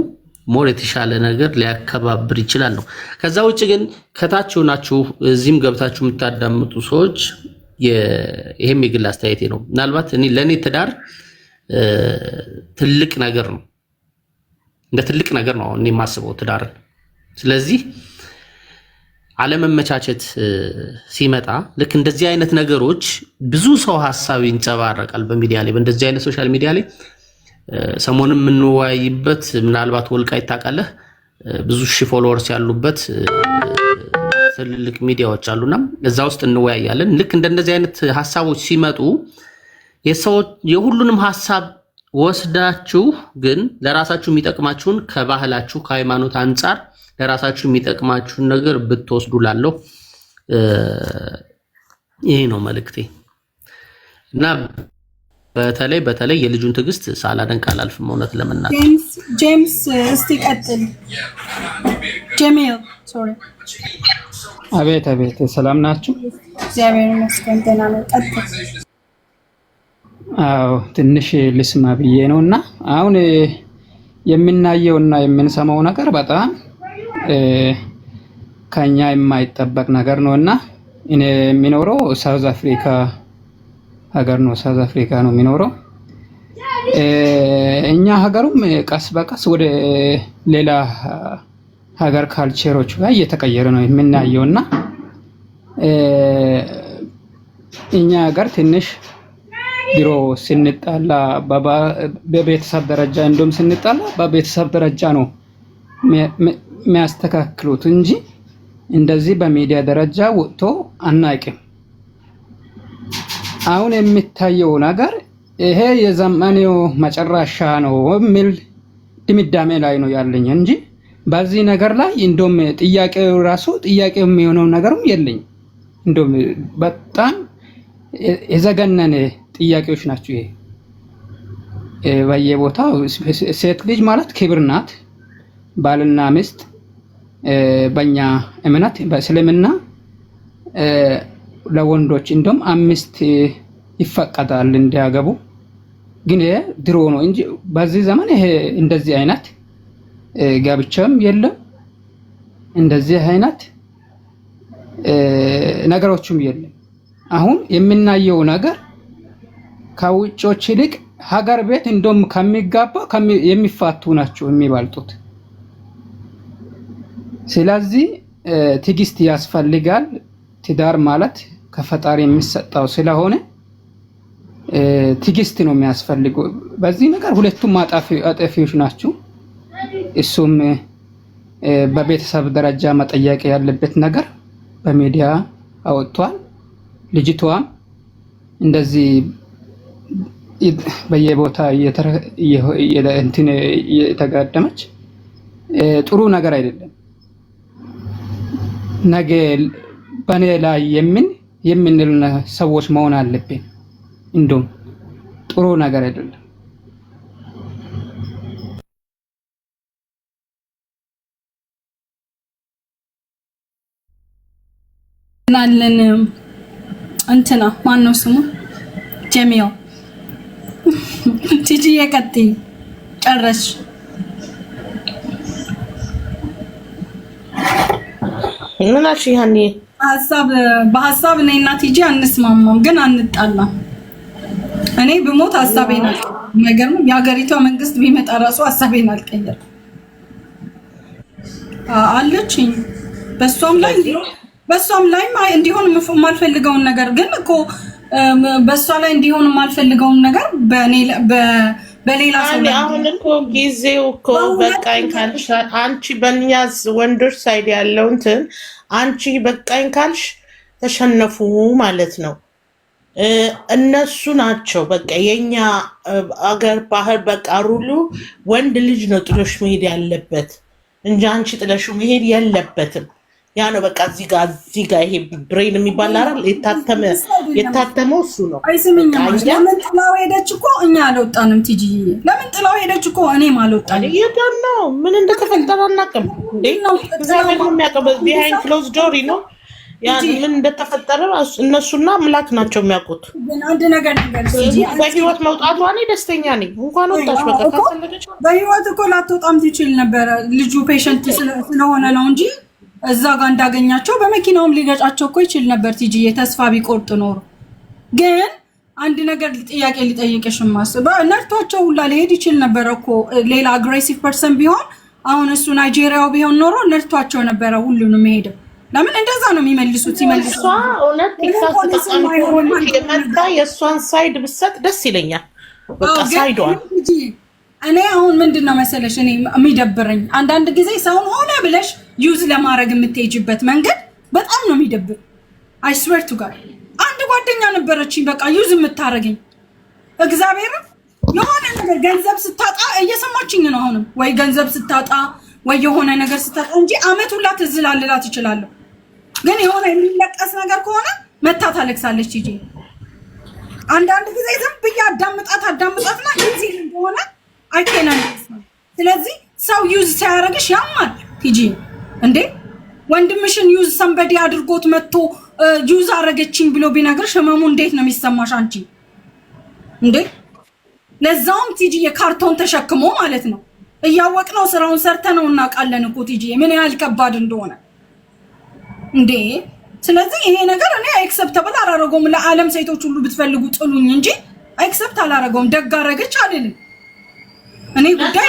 Speaker 2: more የተሻለ ነገር ሊያከባብር ይችላል ነው። ከዛ ውጭ ግን ከታች ሆናችሁ እዚህም ገብታችሁ የምታዳምጡ ሰዎች፣ ይሄም የግል አስተያየቴ ነው። ምናልባት እኔ ለእኔ ትዳር ትልቅ ነገር ነው፣ እንደ ትልቅ ነገር ነው እኔ የማስበው ትዳርን። ስለዚህ አለመመቻቸት ሲመጣ ልክ እንደዚህ አይነት ነገሮች ብዙ ሰው ሀሳብ ይንጸባረቃል በሚዲያ ላይ፣ በእንደዚህ አይነት social media ላይ። ሰሞኑን የምንወያይበት ምናልባት ወልቃይት ታውቃለህ፣ ብዙ ሺህ followers ያሉበት ትልልቅ ሚዲያዎች አሉና እዛ ውስጥ እንወያያለን። ልክ እንደነዚህ አይነት ሀሳቦች ሲመጡ የሰዎች የሁሉንም ሀሳብ ወስዳችሁ ግን ለራሳችሁ የሚጠቅማችሁን ከባህላችሁ ከሃይማኖት አንጻር ለራሳችሁ የሚጠቅማችሁን ነገር ብትወስዱ ላለው ይሄ ነው መልእክቴ። እና በተለይ በተለይ የልጁን ትዕግስት ሳላደንቅ አላልፍም፣ እውነት ለመናገር።
Speaker 4: ጄምስ፣ ጄምስ፣ እስቲ ቀጥል። ጀሚል፣ sorry።
Speaker 5: አቤት አቤት፣ ሰላም ናችሁ?
Speaker 4: እግዚአብሔር ይመስገን ደህና ነው። ቀጥል።
Speaker 5: አዎ፣ ትንሽ ልስማ ብዬ ነው። እና አሁን የምናየው እና የምንሰማው ነገር በጣም ከኛ የማይጠበቅ ነገር ነው። እና እኔ የምኖረው South Africa ሀገር ነው። South Africa ነው የምኖረው። እኛ ሀገሩም ቀስ በቀስ ወደ ሌላ ሀገር culture ኦች ጋር እየተቀየረ ነው የምናየው። እና እኛ ሀገር ትንሽ ድሮ ስንጣላ በቤተሰብ ደረጃ፣ እንደውም ስንጣላ በቤተሰብ ደረጃ ነው የሚያስተካክሉት እንጂ እንደዚህ በሚዲያ ደረጃ ወጥቶ አናውቅም። አሁን የሚታየው ነገር ይሄ የዘመኑ መጨረሻ ነው የሚል ድምዳሜ ላይ ነው ያለኝ እንጂ በዚህ ነገር ላይ እንደውም ጥያቄው ራሱ ጥያቄው የሚሆነው ነገርም የለኝም። እንደውም በጣም የዘገነነ ጥያቄዎች ናቸው። ይሄ በየቦታው ሴት ልጅ ማለት ክብር ናት። ባልና ሚስት በእኛ እምነት በእስልምና ለወንዶች እንደውም አምስት ይፈቀዳል እንዲያገቡ። ግን ይሄ ድሮ ነው እንጂ በዚህ ዘመን ይሄ እንደዚህ አይነት ጋብቻም የለም፣ እንደዚህ አይነት ነገሮችም የለም። አሁን የምናየው ነገር ከውጮች ይልቅ ሀገር ቤት እንደውም ከሚጋባ የሚፋቱ ናቸው የሚበልጡት። ስለዚህ ትዕግስት ያስፈልጋል። ትዳር ማለት ከፈጣሪ የሚሰጠው ስለሆነ ትዕግስት ነው የሚያስፈልገው። በዚህ ነገር ሁለቱም አጠፊዎች ናቸው። እሱም በቤተሰብ ደረጃ መጠየቅ ያለበት ነገር በሚዲያ አወጥቷል። ልጅቷም እንደዚህ በየቦታ እንትን እየተጋደመች ጥሩ ነገር አይደለም። ነገ በእኔ ላይ የምንል ሰዎች መሆን አለብን። እንደውም ጥሩ ነገር አይደለም።
Speaker 4: ናለን እንትና ማን ነው ስሙ? ጀሚል፣ ቲጂ ቀጥይ። ጨረስሽ?
Speaker 1: ምን አልሽ ያኔ?
Speaker 4: ሀሳብ በሀሳብ እኔና ቲጂ አንስማማም፣ ግን አንጣላም። እኔ ብሞት ሀሳቤን አልቀይርም። አይገርምም? የሀገሪቷ መንግስት ቢመጣ ራሱ ሀሳቤን አልቀይርም አለችኝ። በእሷም ላይ እንዲሆን የማልፈልገውን ነገር ግን እኮ በእሷ ላይ እንዲሆን የማልፈልገውን ነገር በሌላ ሰው ላይ
Speaker 1: አሁን እኮ ጊዜው እኮ በቃኝ ካልሽ አንቺ፣ በእኛ ወንዶች side ያለው እንትን አንቺ በቃኝ ካልሽ ተሸነፉ ማለት ነው። እነሱ ናቸው በቃ የኛ አገር ባህል በቃ rule ኡ ወንድ ልጅ ነው ጥሎሽ መሄድ ያለበት እንጂ አንቺ ጥለሽው መሄድ የለበትም። ያ ነው በቃ። እዚህ ጋር ይሄ brain የሚባል አይደል? የታተመው እሱ ነው።
Speaker 4: አይ ስሚኝ፣
Speaker 1: በቃ እኛ
Speaker 4: ለምን ጥላው ሄደች እኮ እኛ አልወጣንም። ቲጂዬ ለምን ጥላው ሄደች እኮ እኔም አልወጣንም።
Speaker 1: የዳን ነው፣ ምን እንደተፈጠረ አናውቅም። እንዴ እግዚአብሔር ነው የሚያውቀው። Behind closed door ነው ያ፣ ምን እንደተፈጠረ እነሱና አምላክ ናቸው የሚያውቁት።
Speaker 4: ግን አንድ ነገር ልንገርሽ ቲጂ፣
Speaker 1: በህይወት መውጣቷ እኔ ደስተኛ ነኝ። እንኳን ወጣች በቃ ካስፈለገች።
Speaker 4: በህይወት እኮ ላትወጣም ትችል ነበረ። ልጁ patient ስለሆነ ነው እንጂ እዛ ጋር እንዳገኛቸው በመኪናውም ሊገጫቸው እኮ ይችል ነበር። ቲጂዬ ተስፋ ቢቆርጥ ኖሮ። ግን አንድ ነገር ጥያቄ ሊጠይቅሽ ማስበው፣ ነድቷቸው ሁላ ሊሄድ ይችል ነበረ እኮ። ሌላ aggressive person ቢሆን፣ አሁን እሱ ናይጄሪያው ቢሆን ኖሮ ነድቷቸው ነበረ ሁሉንም ሄደው። ለምን እንደዛ ነው የሚመልሱት? ሲመልሱ
Speaker 1: እሷ እውነት TikTok ተጠቃሚ ከሆነች የመጣ የእሷን side ብሰጥ ደስ ይለኛል። በቃ side ዷን።
Speaker 4: እኔ አሁን ምንድን ነው መሰለሽ እኔ የሚደብረኝ፣ አንዳንድ ጊዜ ሰውን ሆነ ብለሽ use ለማድረግ የምትሄጅበት መንገድ በጣም ነው የሚደብር። I swear to God፣ አንድ ጓደኛ ነበረችኝ፣ በቃ use የምታደርገኝ። እግዚአብሔርን የሆነ ነገር ገንዘብ ስታጣ፣ እየሰማችኝ ነው አሁንም፣ ወይ ገንዘብ ስታጣ ወይ የሆነ ነገር ስታጣ እንጂ አመት ሁላ ትዝ ላልላት እችላለሁ። ግን የሆነ የሚለቀስ ነገር ከሆነ መታ ታለቅሳለች። ሂጂ አንዳንድ ጊዜ ዝም ብዬ አዳምጣት አዳምጣትና easy እንደሆነ አይኬና። ስለዚህ ሰው use ሲያደርግሽ ያማል። ቲጂ እንዴ ወንድምሽን use somebody አድርጎት መጥቶ use አረገችኝ ብሎ ቢነግርሽ ህመሙ እንዴት ነው የሚሰማሽ አንቺ? እንዴ ለዛውም ቲጂ የካርቶን ተሸክሞ ማለት ነው። እያወቅነው ስራውን ሰርተነው እናውቃለን እኮ ቲጂ ምን ያህል ከባድ እንደሆነ እንዴ። ስለዚህ ይሄ ነገር እኔ acceptable አላረገውም። ለዓለም ሴቶች ሁሉ ብትፈልጉ ጥሉኝ እንጂ accept አላረገውም። ደግ አረገች አልልም። እኔ ጉዳይ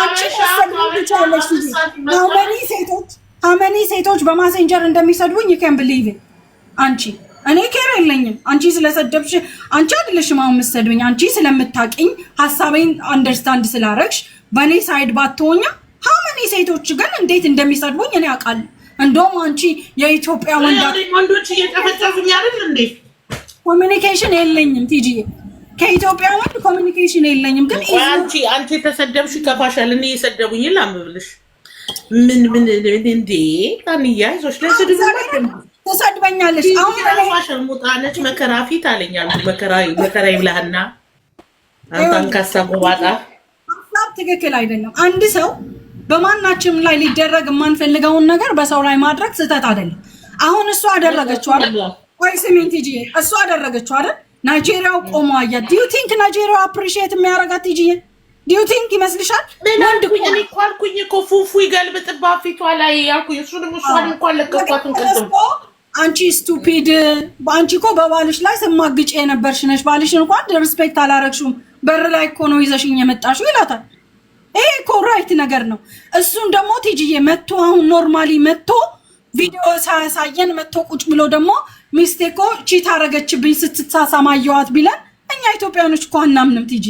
Speaker 4: አንቺ መሰድቡኝ ትችያለሽ። How many ሴቶች በ Messenger እንደሚሰድቡኝ you can believe። አንቺ እኔ care የለኝም። አንቺ ስለሰደብሽ አንቺ አይደለሽም አሁን የምትሰድብኝ። አንቺ ስለምታውቂኝ፣ ሀሳቤን understand ስላረግሽ በእኔ side ባትሆኛ፣ how many ሴቶች ግን እንዴት እንደሚሰድቡኝ እኔ አውቃለሁ። እንደውም አንቺ የኢትዮጵያ ወንዳ
Speaker 1: ወንዶች እየጨፈጨፉኝ አይደል እንዴ?
Speaker 4: Communication የለኝም ቲጂዬ፣ ከኢትዮጵያ ወንድ communication የለኝም። ግን
Speaker 1: አንቺ የተሰደብሽ ይከፋሻል። እኔ የሰደቡኝ ላምብልሽ ምን ምን እንዴ ታንያ አይዞሽ፣ ለስድብ
Speaker 4: ተሰድበኛለሽ። አሁን
Speaker 1: ሸርሙጣ ነች መከራ ፊት አለኛል። መከራ መከራ ይብላህና አንተ አንካሳ ጎባጣ።
Speaker 4: ሀሳብ ትክክል አይደለም። አንድ ሰው በማናችንም ላይ ሊደረግ የማንፈልገውን ነገር በሰው ላይ ማድረግ ስህተት አይደለም። አሁን እሱ አደረገችው አይደል? ቆይ ስሚኝ ቲጂዬ፣ እሱ አደረገችው አይደል? ናይጄሪያው ቆሞ አያት። Do you think ናይጄሪያው appreciate የሚያደርጋት ቲጂዬ? Do you think ይመስልሻል?
Speaker 1: ምን አልኩኝ? እኔ እኮ አልኩኝ እኮ ፉፉ ይገልብጥባት ፊቷ ላይ አልኩኝ። እሱንም እሷንም እኮ አለቀኳትም ቅድም።
Speaker 4: አንቺ stupid፣ አንቺ እኮ በባልሽ ላይ ስማግጭ የነበርሽ ነሽ። ባልሽን እንኳን respect አላረግሽውም። በር ላይ እኮ ነው ይዘሽኝ የመጣሽው ይላታል። ይሄ እኮ right ነገር ነው። እሱን ደግሞ ቲጂዬ መጥቶ፣ አሁን normally መጥቶ ቪዲዮ ሳያሳየን መጥቶ ቁጭ ብሎ ደግሞ ሚስቴ እኮ cheat አረገችብኝ፣ ስትሳሳም አየኋት ቢለን እኛ ኢትዮጵያኖች እኮ አናምንም። ቲጂ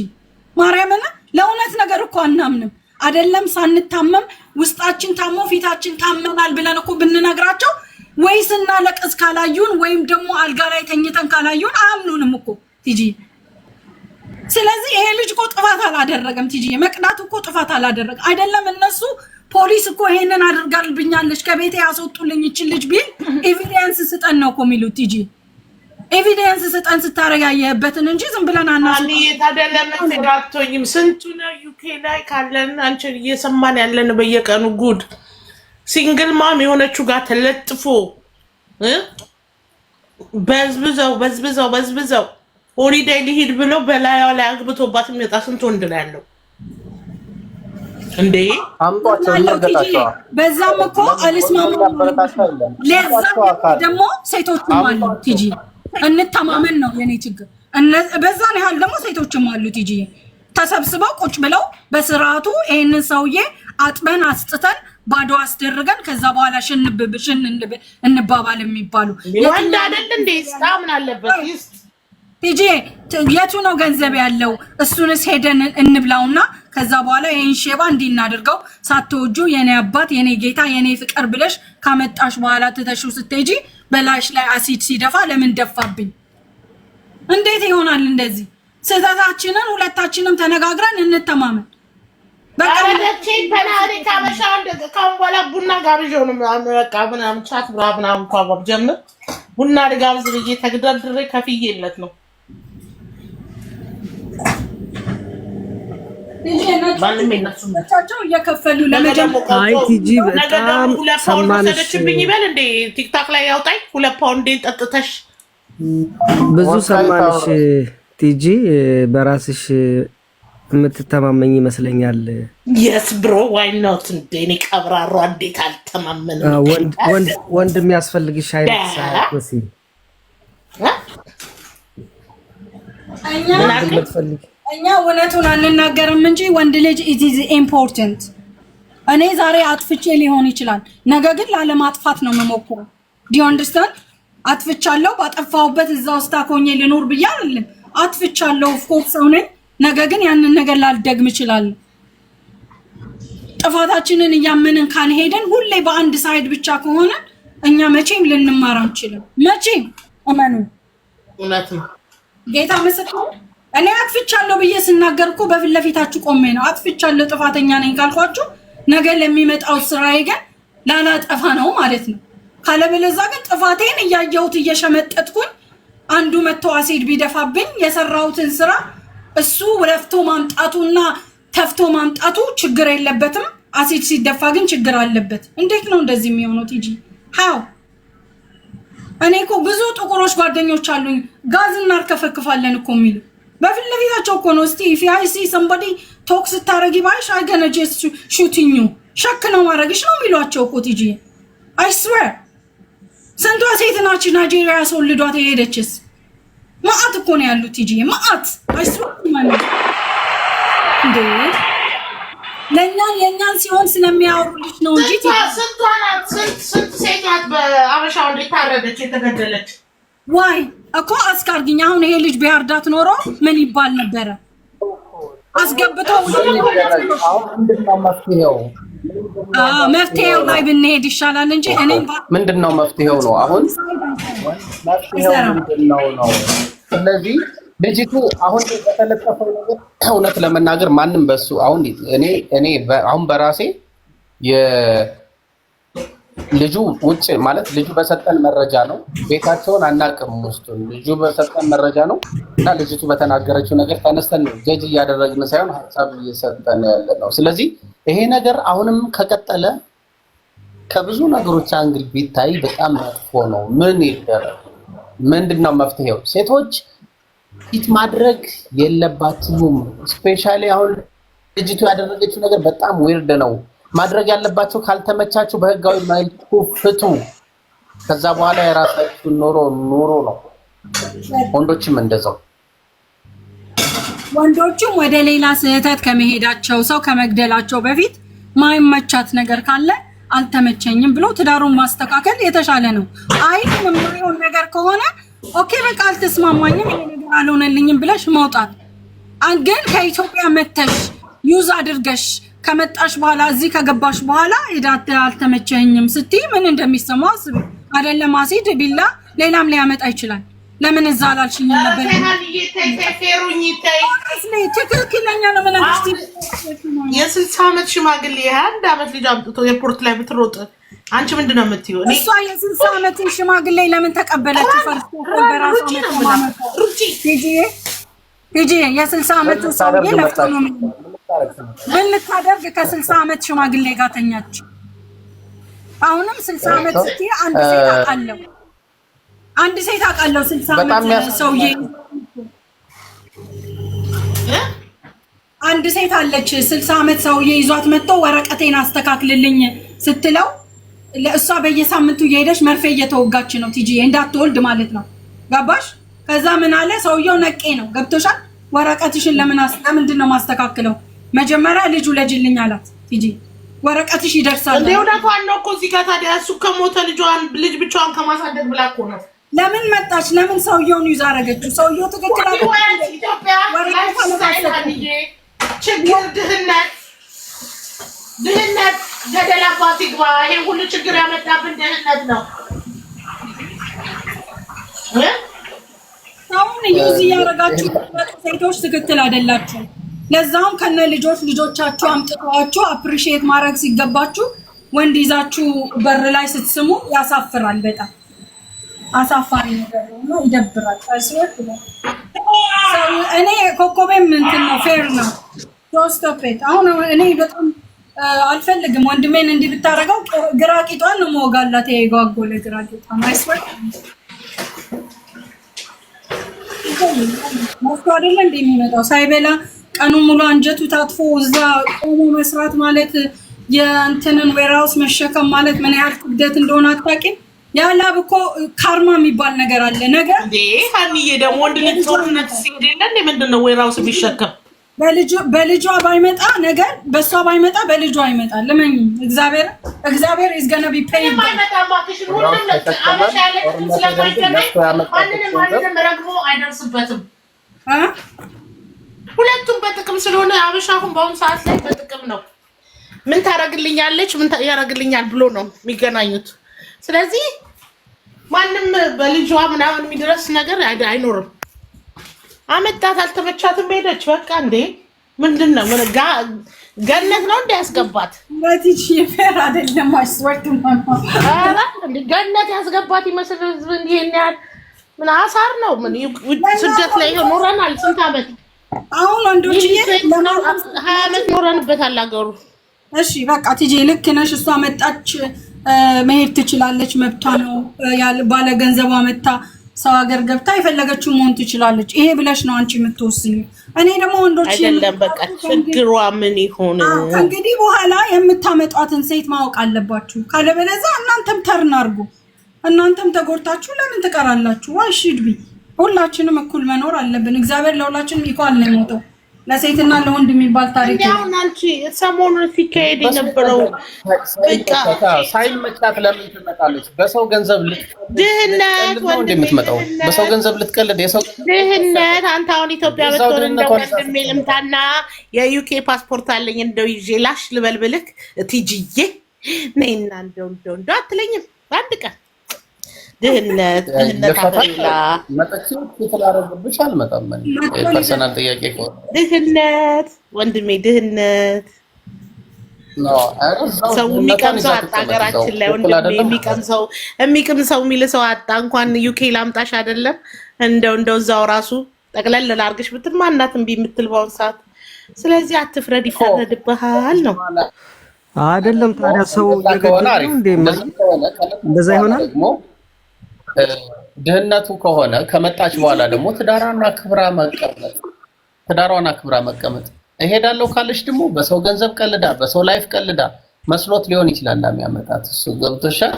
Speaker 4: ማርያምን ለእውነት ነገር እኮ አናምንም። አይደለም ሳንታመም ውስጣችን ታሞ ፊታችን ታመናል ብለን እኮ ብንነግራቸው ወይ ስናለቅስ ካላዩን ወይም ደግሞ አልጋ ላይ ተኝተን ካላዩን አያምኑንም እኮ ቲጂ። ስለዚህ ይሄ ልጅ እኮ ጥፋት አላደረገም። ቲጂ መቅዳቱ እኮ ጥፋት አላደረገም። አይደለም እነሱ፣ ፖሊስ እኮ ይሄንን አድርጋልብኛለች፣ ከቤቴ ያስወጡልኝ ይችን ልጅ ቢል evidence ስጠን ነው እኮ የሚሉት ቲጂ። Evidence ስጠን ስታረግ ያየህበትን እንጂ ዝም ብለን አናስ
Speaker 1: ታዲያ ለምን fair አትሆኝም? ስንቱ ነው UK ላይ ካለን አንቺ እየሰማን ያለን በየቀኑ ጉድ። Single mom የሆነችው ጋር ተለጥፎ በዝብዘው በዝብዘው በዝብዘው holiday ሊሂድ ብሎ በላያዋ ላይ አግብቶባት የሚወጣ ስንት ወንድ ነው ያለው እንዴ?
Speaker 2: አምጧቸው፣ እንርገጣቸዋ።
Speaker 4: በዛም እኮ አልስማማም። ለዛም ደግሞ ሴቶችም አሉ ቲጂ፣ እንተማመን ነው የኔ ችግር። በዛን ያህል ደግሞ ሴቶችም አሉ ቲጂ፣ ተሰብስበው ቁጭ ብለው በስርዓቱ ይሄንን ሰውዬ አጥበን አስጥተን ባዶ አስደርገን ከዛ በኋላ ሽንብ ሽን እንባባል የሚባሉ።
Speaker 1: ወንድ አይደል እንዴ? ስጣ፣ ምን አለበት ይስጥ።
Speaker 4: ቲጂ የቱ ነው ገንዘብ ያለው? እሱንስ ሄደን እንብላውና ከዛ በኋላ ይህን ሼባ እንዲህ እናድርገው። ሳትወጁ የኔ አባት፣ የኔ ጌታ፣ የኔ ፍቅር ብለሽ ካመጣሽ በኋላ ትተሽው ስትሄጂ በላሽ ላይ አሲድ ሲደፋ ለምን ደፋብኝ? እንዴት ይሆናል እንደዚህ? ስህተታችንን ሁለታችንም ተነጋግረን እንተማመን። በቃ
Speaker 1: አረደቼ በላሪ ካበሻ ካሁን በኋላ ቡና ጋብዤው ነው ምናምን በቃ ምናምን chat ምናምን እንኳን ጀምር ቡና ልጋብዝ ብዬ ተግደርድሬ ከፍዬለት ነው። ማንም የነሱ
Speaker 4: ቻቸው እየከፈሉ
Speaker 1: ነገ ደግሞ
Speaker 4: ለመጀመሪያ
Speaker 3: አይ
Speaker 1: ቀርቶ
Speaker 3: ቲጂ
Speaker 1: ነገ ደግሞ
Speaker 3: በጣም
Speaker 1: 2 ፓውንድ
Speaker 3: ሰማንሽ፣
Speaker 1: ወሰደችብኝ ይበል እንዴ ቲክታክ ላይ ያውጣኝ። 2 ፓውንዴን ጠጥተሽ
Speaker 3: ብዙ ሰማንሽ ቲጂ። በራስሽ የምትተማመኝ ይመስለኛል።
Speaker 1: Yes bro, why not እንዴ እኔ ቀብራሯ እንዴት አልተማመንም?
Speaker 3: ወንድ ወንድ ወንድ የሚያስፈልግሽ አይነት ሳትመስይ
Speaker 1: እ?
Speaker 4: እኛ
Speaker 1: ምን አልከኝ?
Speaker 3: የምትፈልግ
Speaker 4: እኛ እውነቱን አንናገርም እንጂ ወንድ ልጅ it is important። እኔ ዛሬ አጥፍቼ ሊሆን ይችላል፣ ነገ ግን ላለማጥፋት ነው የምሞክረው። Do you understand? አጥፍቻለሁ፣ ባጠፋሁበት እዛ ውስጥ ሆኜ ልኖር ብዬ አይደለም። አጥፍቻለሁ፣ of course ሰው ነኝ። ነገ ግን ያንን ነገር ላልደግም እችላለሁ። ጥፋታችንን እያመንን ካልሄደን ሁሌ በአንድ side ብቻ ከሆነ እኛ መቼም ልንማር አንችልም። መቼም እመኑ።
Speaker 1: እውነት ነው።
Speaker 4: ጌታ ምስክር፣ እኔ አጥፍቻለሁ ብዬ ስናገር እኮ በፊት ለፊታችሁ ቆሜ ነው። አጥፍቻለሁ ጥፋተኛ ነኝ ካልኳችሁ ነገ ለሚመጣው ስራዬ ግን ላላጠፋ ነው ማለት ነው። ካለበለዚያ ግን ጥፋቴን እያየሁት እየሸመጠጥኩኝ አንዱ መጥቶ አሲድ ቢደፋብኝ የሰራሁትን ስራ እሱ ለፍቶ ማምጣቱና ተፍቶ ማምጣቱ ችግር የለበትም። አሲድ ሲደፋ ግን ችግር አለበት። እንዴት ነው እንደዚህ የሚሆነው? ቲጂ how? እኔ እኮ ብዙ ጥቁሮች ጓደኞች አሉኝ። ጋዝ እናርከፈክፋለን እኮ የሚሉ በፊት ለፊታቸው እኮ ነው። እስቲ if I see somebody talk ስታረጊ ባይሽ I gonna just shooting you ሸክ ነው ማድረግሽ ነው የሚሏቸው እኮ ቲጂ፣ I swear። ስንቷ ሴት ናች ናይጄሪያ ያስወልዷት የሄደችስ? መአት እኮ ነው ያሉት ቲጂ፣ መአት፣ I swear ማለት እንዴ ለእኛን የእኛን ሲሆን ስለሚያወሩልሽ ነው እንጂ።
Speaker 1: ስንቷ ናት? ስንት ሴት ናት በአበሻ ወንድ የታረደች የተገደለች?
Speaker 4: Why እኮ አስካርግኝ። አሁን ይሄ ልጅ ቢያርዳት ኖሮ ምን ይባል ነበረ? አስገብተው
Speaker 2: አሁን ምንድን ነው መፍትሄው?
Speaker 4: መፍትሄው ላይ ብንሄድ ይሻላል እንጂ እኔም
Speaker 2: ምንድን ነው መፍትሄው ነው አሁን መፍትሄው ምንድን ነው ነው? ስለዚህ ልጅቱ አሁን በተለጠፈው ነገር እውነት ለመናገር ማንም በሱ አሁን እኔ አሁን በራሴ ልጁ ውጭ ማለት ልጁ በሰጠን መረጃ ነው። ቤታቸውን አናውቅም ውስጡን። ልጁ በሰጠን መረጃ ነው እና ልጅቱ በተናገረችው ነገር ተነስተን ነው judge እያደረግን ሳይሆን ሀሳብ እየሰጠን ያለ ነው። ስለዚህ ይሄ ነገር አሁንም ከቀጠለ ከብዙ ነገሮች angle ቢታይ በጣም መጥፎ ነው። ምን ይደረግ? ምንድን ነው መፍትሄው? ሴቶች cheat ማድረግ የለባችሁም። Especially አሁን ልጅቱ ያደረገችው ነገር በጣም weird ነው። ማድረግ ያለባችሁ ካልተመቻችሁ በህጋዊ መልኩ ፍቱ። ከዛ በኋላ የራሳችሁ ኑሮ ኑሮ ነው። ወንዶችም እንደዛው።
Speaker 4: ወንዶችም ወደ ሌላ ስህተት ከመሄዳቸው ሰው ከመግደላቸው በፊት ማይመቻት ነገር ካለ አልተመቸኝም ብሎ ትዳሩን ማስተካከል የተሻለ ነው። አይ የማይሆን ነገር ከሆነ okay በቃ አልተስማማኝም፣ ይሄ ነገር አልሆነልኝም ብለሽ መውጣት። ግን ከኢትዮጵያ መተሽ use አድርገሽ ከመጣሽ በኋላ እዚህ ከገባሽ በኋላ ሄዳ አልተመቸኝም ስትይ ምን እንደሚሰማው አስቢ። አይደለም አሲድ ቢላ ሌላም ሊያመጣ ይችላል። ለምን እዛ አላልሽኝም ነበር? ትክክለኛ ነው። ምን
Speaker 1: የ60 ዓመት ሽማግሌ የ21 ዓመት ልጅ አምጥቶ airport ላይ ብትሮጥ አንቺ ምንድን ነው የምትይው?
Speaker 4: እሷ የ60 ዓመትን ሽማግሌ ለምን ተቀበለችው? ፈርሶ በራሷ
Speaker 1: ሩጪ።
Speaker 4: ሂጂ። የ60 ዓመቱ ሰውዬ ለፍቶ ነው። ምን ልታደርግ ከ60 ዓመት ሽማግሌ ጋር ተኛች? አሁንም 60 ዓመት ስትይ አንድ ሴት አውቃለሁ፣ አንድ ሴት አውቃለሁ 60 ዓመት ሰውዬ፣ አንድ ሴት አለች 60 ዓመት ሰውዬ ይዟት መጥቶ ወረቀቴን አስተካክልልኝ ስትለው ለእሷ በየሳምንቱ እየሄደች መርፌ እየተወጋች ነው ቲጂ እንዳትወልድ ማለት ነው። ገባሽ? ከዛ ምን አለ ሰውየው ነቄ ነው፣ ገብቶሻል? ወረቀትሽን ለምን ለምንድን ነው ማስተካክለው? መጀመሪያ ልጅ ውለጅልኝ አላት። ቲጂ ወረቀትሽ ይደርሳል።
Speaker 1: እንደ እውነቷን ነው እኮ እዚህ ጋር ታዲያ እሱ ከሞተ ልጇን ልጅ ብቻዋን ከማሳደግ ብላ እኮ ነው።
Speaker 4: ለምን መጣች? ለምን ሰውየውን ይዛ አደረገችው? ሰውየው ትክክል አለ።
Speaker 1: ኢትዮጵያ ችግር፣ ድህነት፣ ድህነት ገደል አባት ይግባ። ይሄ ሁሉ ችግር ያመጣብን ድህነት ነው።
Speaker 4: አሁን use እያደረጋችሁ ሴቶች ትክክል አይደላችሁ። ለዛውም ከነ ልጆች ልጆቻችሁ አምጥተዋችሁ appreciate ማድረግ ሲገባችሁ ወንድ ይዛችሁ በር ላይ ስትስሙ ያሳፍራል። በጣም አሳፋሪ ነገር ነው፣ ይደብራል። እኔ ኮኮቤም እንትን ነው፣ fair ነው። Stop it። አሁን እኔ በጣም አልፈልግም። ወንድሜን እንዲህ ብታደርገው ግራ ቂጧን ነው መወጋላት። የጓጎለ ግራ ቂጧን፣ I swear። መፍቶ አይደለ እንደ የሚመጣው፣ ሳይበላ ቀኑ ሙሉ አንጀቱ ታጥፎ እዛ ቆሞ መስራት ማለት፣ የእንትንን warehouse መሸከም ማለት ምን ያህል ክብደት እንደሆነ አታውቂም። ያላብ እኮ karma የሚባል ነገር አለ። ነገር
Speaker 1: እንዴ ሀኒዬ፣ ደግሞ ወንድ ልጅ ጦርነት ሲሄድ የለ እንዴ? ምንድን ነው warehouse የሚሸከም?
Speaker 4: በልጇ ባይመጣ ነገር፣ በእሷ ባይመጣ በልጇ ይመጣል። ለምን እግዚአብሔር እግዚአብሔር is gonna be paid።
Speaker 1: አይመጣም እባክሽን። ሁሉም አበሻ ያለ ጥቅም ስለማይገናኝ ማንንም ማንንም ረግሞ አይደርስበትም። ሁለቱም በጥቅም ስለሆነ፣ አበሻ አሁን በአሁኑ ሰዓት ላይ በጥቅም ነው። ምን ታረግልኛለች፣ ምን ያረግልኛል ብሎ ነው የሚገናኙት። ስለዚህ ማንም በልጇ ምናምን የሚደረስ ነገር አይኖርም። አመጣት፣ አልተመቻትም፣ ሄደች። በቃ እንዴ ምንድን ነው? ምን ገነት ነው እንደ ያስገባት?
Speaker 4: ለቲጂ fair አይደለም። I swear to
Speaker 1: ኧረ እንደ ገነት ያስገባት ይመስል ህዝብ እንዲህ ያህል ምን አሳር ነው? ምን ስደት ላይ ይኸው ኖረናል ስንት ዓመት።
Speaker 4: አሁን ወንዶችዬ
Speaker 1: 20 ዓመት ኖረንበታል ሀገሩ።
Speaker 4: እሺ በቃ ቲጂ ልክ ነሽ። እሷ መጣች፣ መሄድ ትችላለች፣ መብቷ ነው። ባለ ገንዘቧ መታ ሰው ሀገር ገብታ የፈለገችው መሆን ትችላለች። ይሄ ብለሽ ነው አንቺ የምትወስኙ። እኔ ደግሞ ወንዶች
Speaker 1: አይደለም፣ በቃ ችግሯ ምን ይሆን?
Speaker 4: ከእንግዲህ በኋላ የምታመጧትን ሴት ማወቅ አለባችሁ። ካለበለዚያ እናንተም turn አድርጉ። እናንተም ተጎድታችሁ ለምን ትቀራላችሁ? Why should be? ሁላችንም እኩል መኖር አለብን። እግዚአብሔር ለሁላችንም equal ነው የሞተው። ለሴትና ለወንድ የሚባል ታሪክ
Speaker 1: እንዲ አሁን አንቺ ሰሞኑን ሲካሄድ የነበረው በቃ
Speaker 2: ሳይመቻት ለምን ትመጣለች? በሰው ገንዘብ
Speaker 1: ድህነት
Speaker 2: ልትቀልድ ነው የምትመጣው። በሰው ገንዘብ ልትቀልድ የሰው
Speaker 1: ድህነት። አንተ አሁን ኢትዮጵያ
Speaker 2: እዛው
Speaker 1: ብትሆን እንደው
Speaker 2: ድህነቷን
Speaker 1: ወንድሜ ልምጣና የ UK ፓስፖርት አለኝ እንደው ይዤ ላሽ ልበል ብልክ ቲጂዬ ነይና እንደው እንደው እንደው አትለኝም በአንድ ቀን? ድህነት ድህነት
Speaker 2: ልፈታ
Speaker 1: አገሬላ
Speaker 2: መጥቼ ስላደረግብሽ አልመጣም። እኔ personal ጥያቄ ከሆነ
Speaker 1: ድህነት ወንድሜ ድህነት።
Speaker 2: No፣ ኧረ እዛው
Speaker 1: ሰው
Speaker 2: ድህነቷን
Speaker 1: የሚቀምሰው
Speaker 2: ይዛ
Speaker 1: አጣ።
Speaker 2: ትቀመጥ እዛው።
Speaker 1: ሀገራችን ላይ
Speaker 2: ትክክል
Speaker 1: ወንድሜ
Speaker 2: አይደለም?
Speaker 1: የሚቀምሰው የሚቅምሰው የሚል ሰው አጣ። እንኳን UK ላምጣሽ አይደለም፣ እንደው እንደው እዛው ራሱ ጠቅለል ላርግሽ ብትል ማናት እምቢ የምትል በአሁን ሰዓት? ስለዚህ አትፍረድ፣ ይፈረድብሃል ነው።
Speaker 3: አይደለም ታዲያ ሰው
Speaker 2: እንደዛ ከሆነ
Speaker 3: እየገደለ ነው
Speaker 2: አሪፍ።
Speaker 3: እንዴ?
Speaker 2: እንደዛ ከሆነ ከመጣች
Speaker 3: እንደዛ
Speaker 2: በኋላ
Speaker 3: ይሆናል።
Speaker 2: ደግሞ ድህነቱ ከሆነ ከመጣች በኋላ ደግሞ ትዳሯን አክብራ መቀመጥ፣ ትዳሯን አክብራ መቀመጥ። እሄዳለሁ ካለች ደግሞ በሰው ገንዘብ ቀልዳ፣ በሰው life ቀልዳ መስሎት ሊሆን ይችላል የሚያመጣት እሱ፣ ገብቶሻል።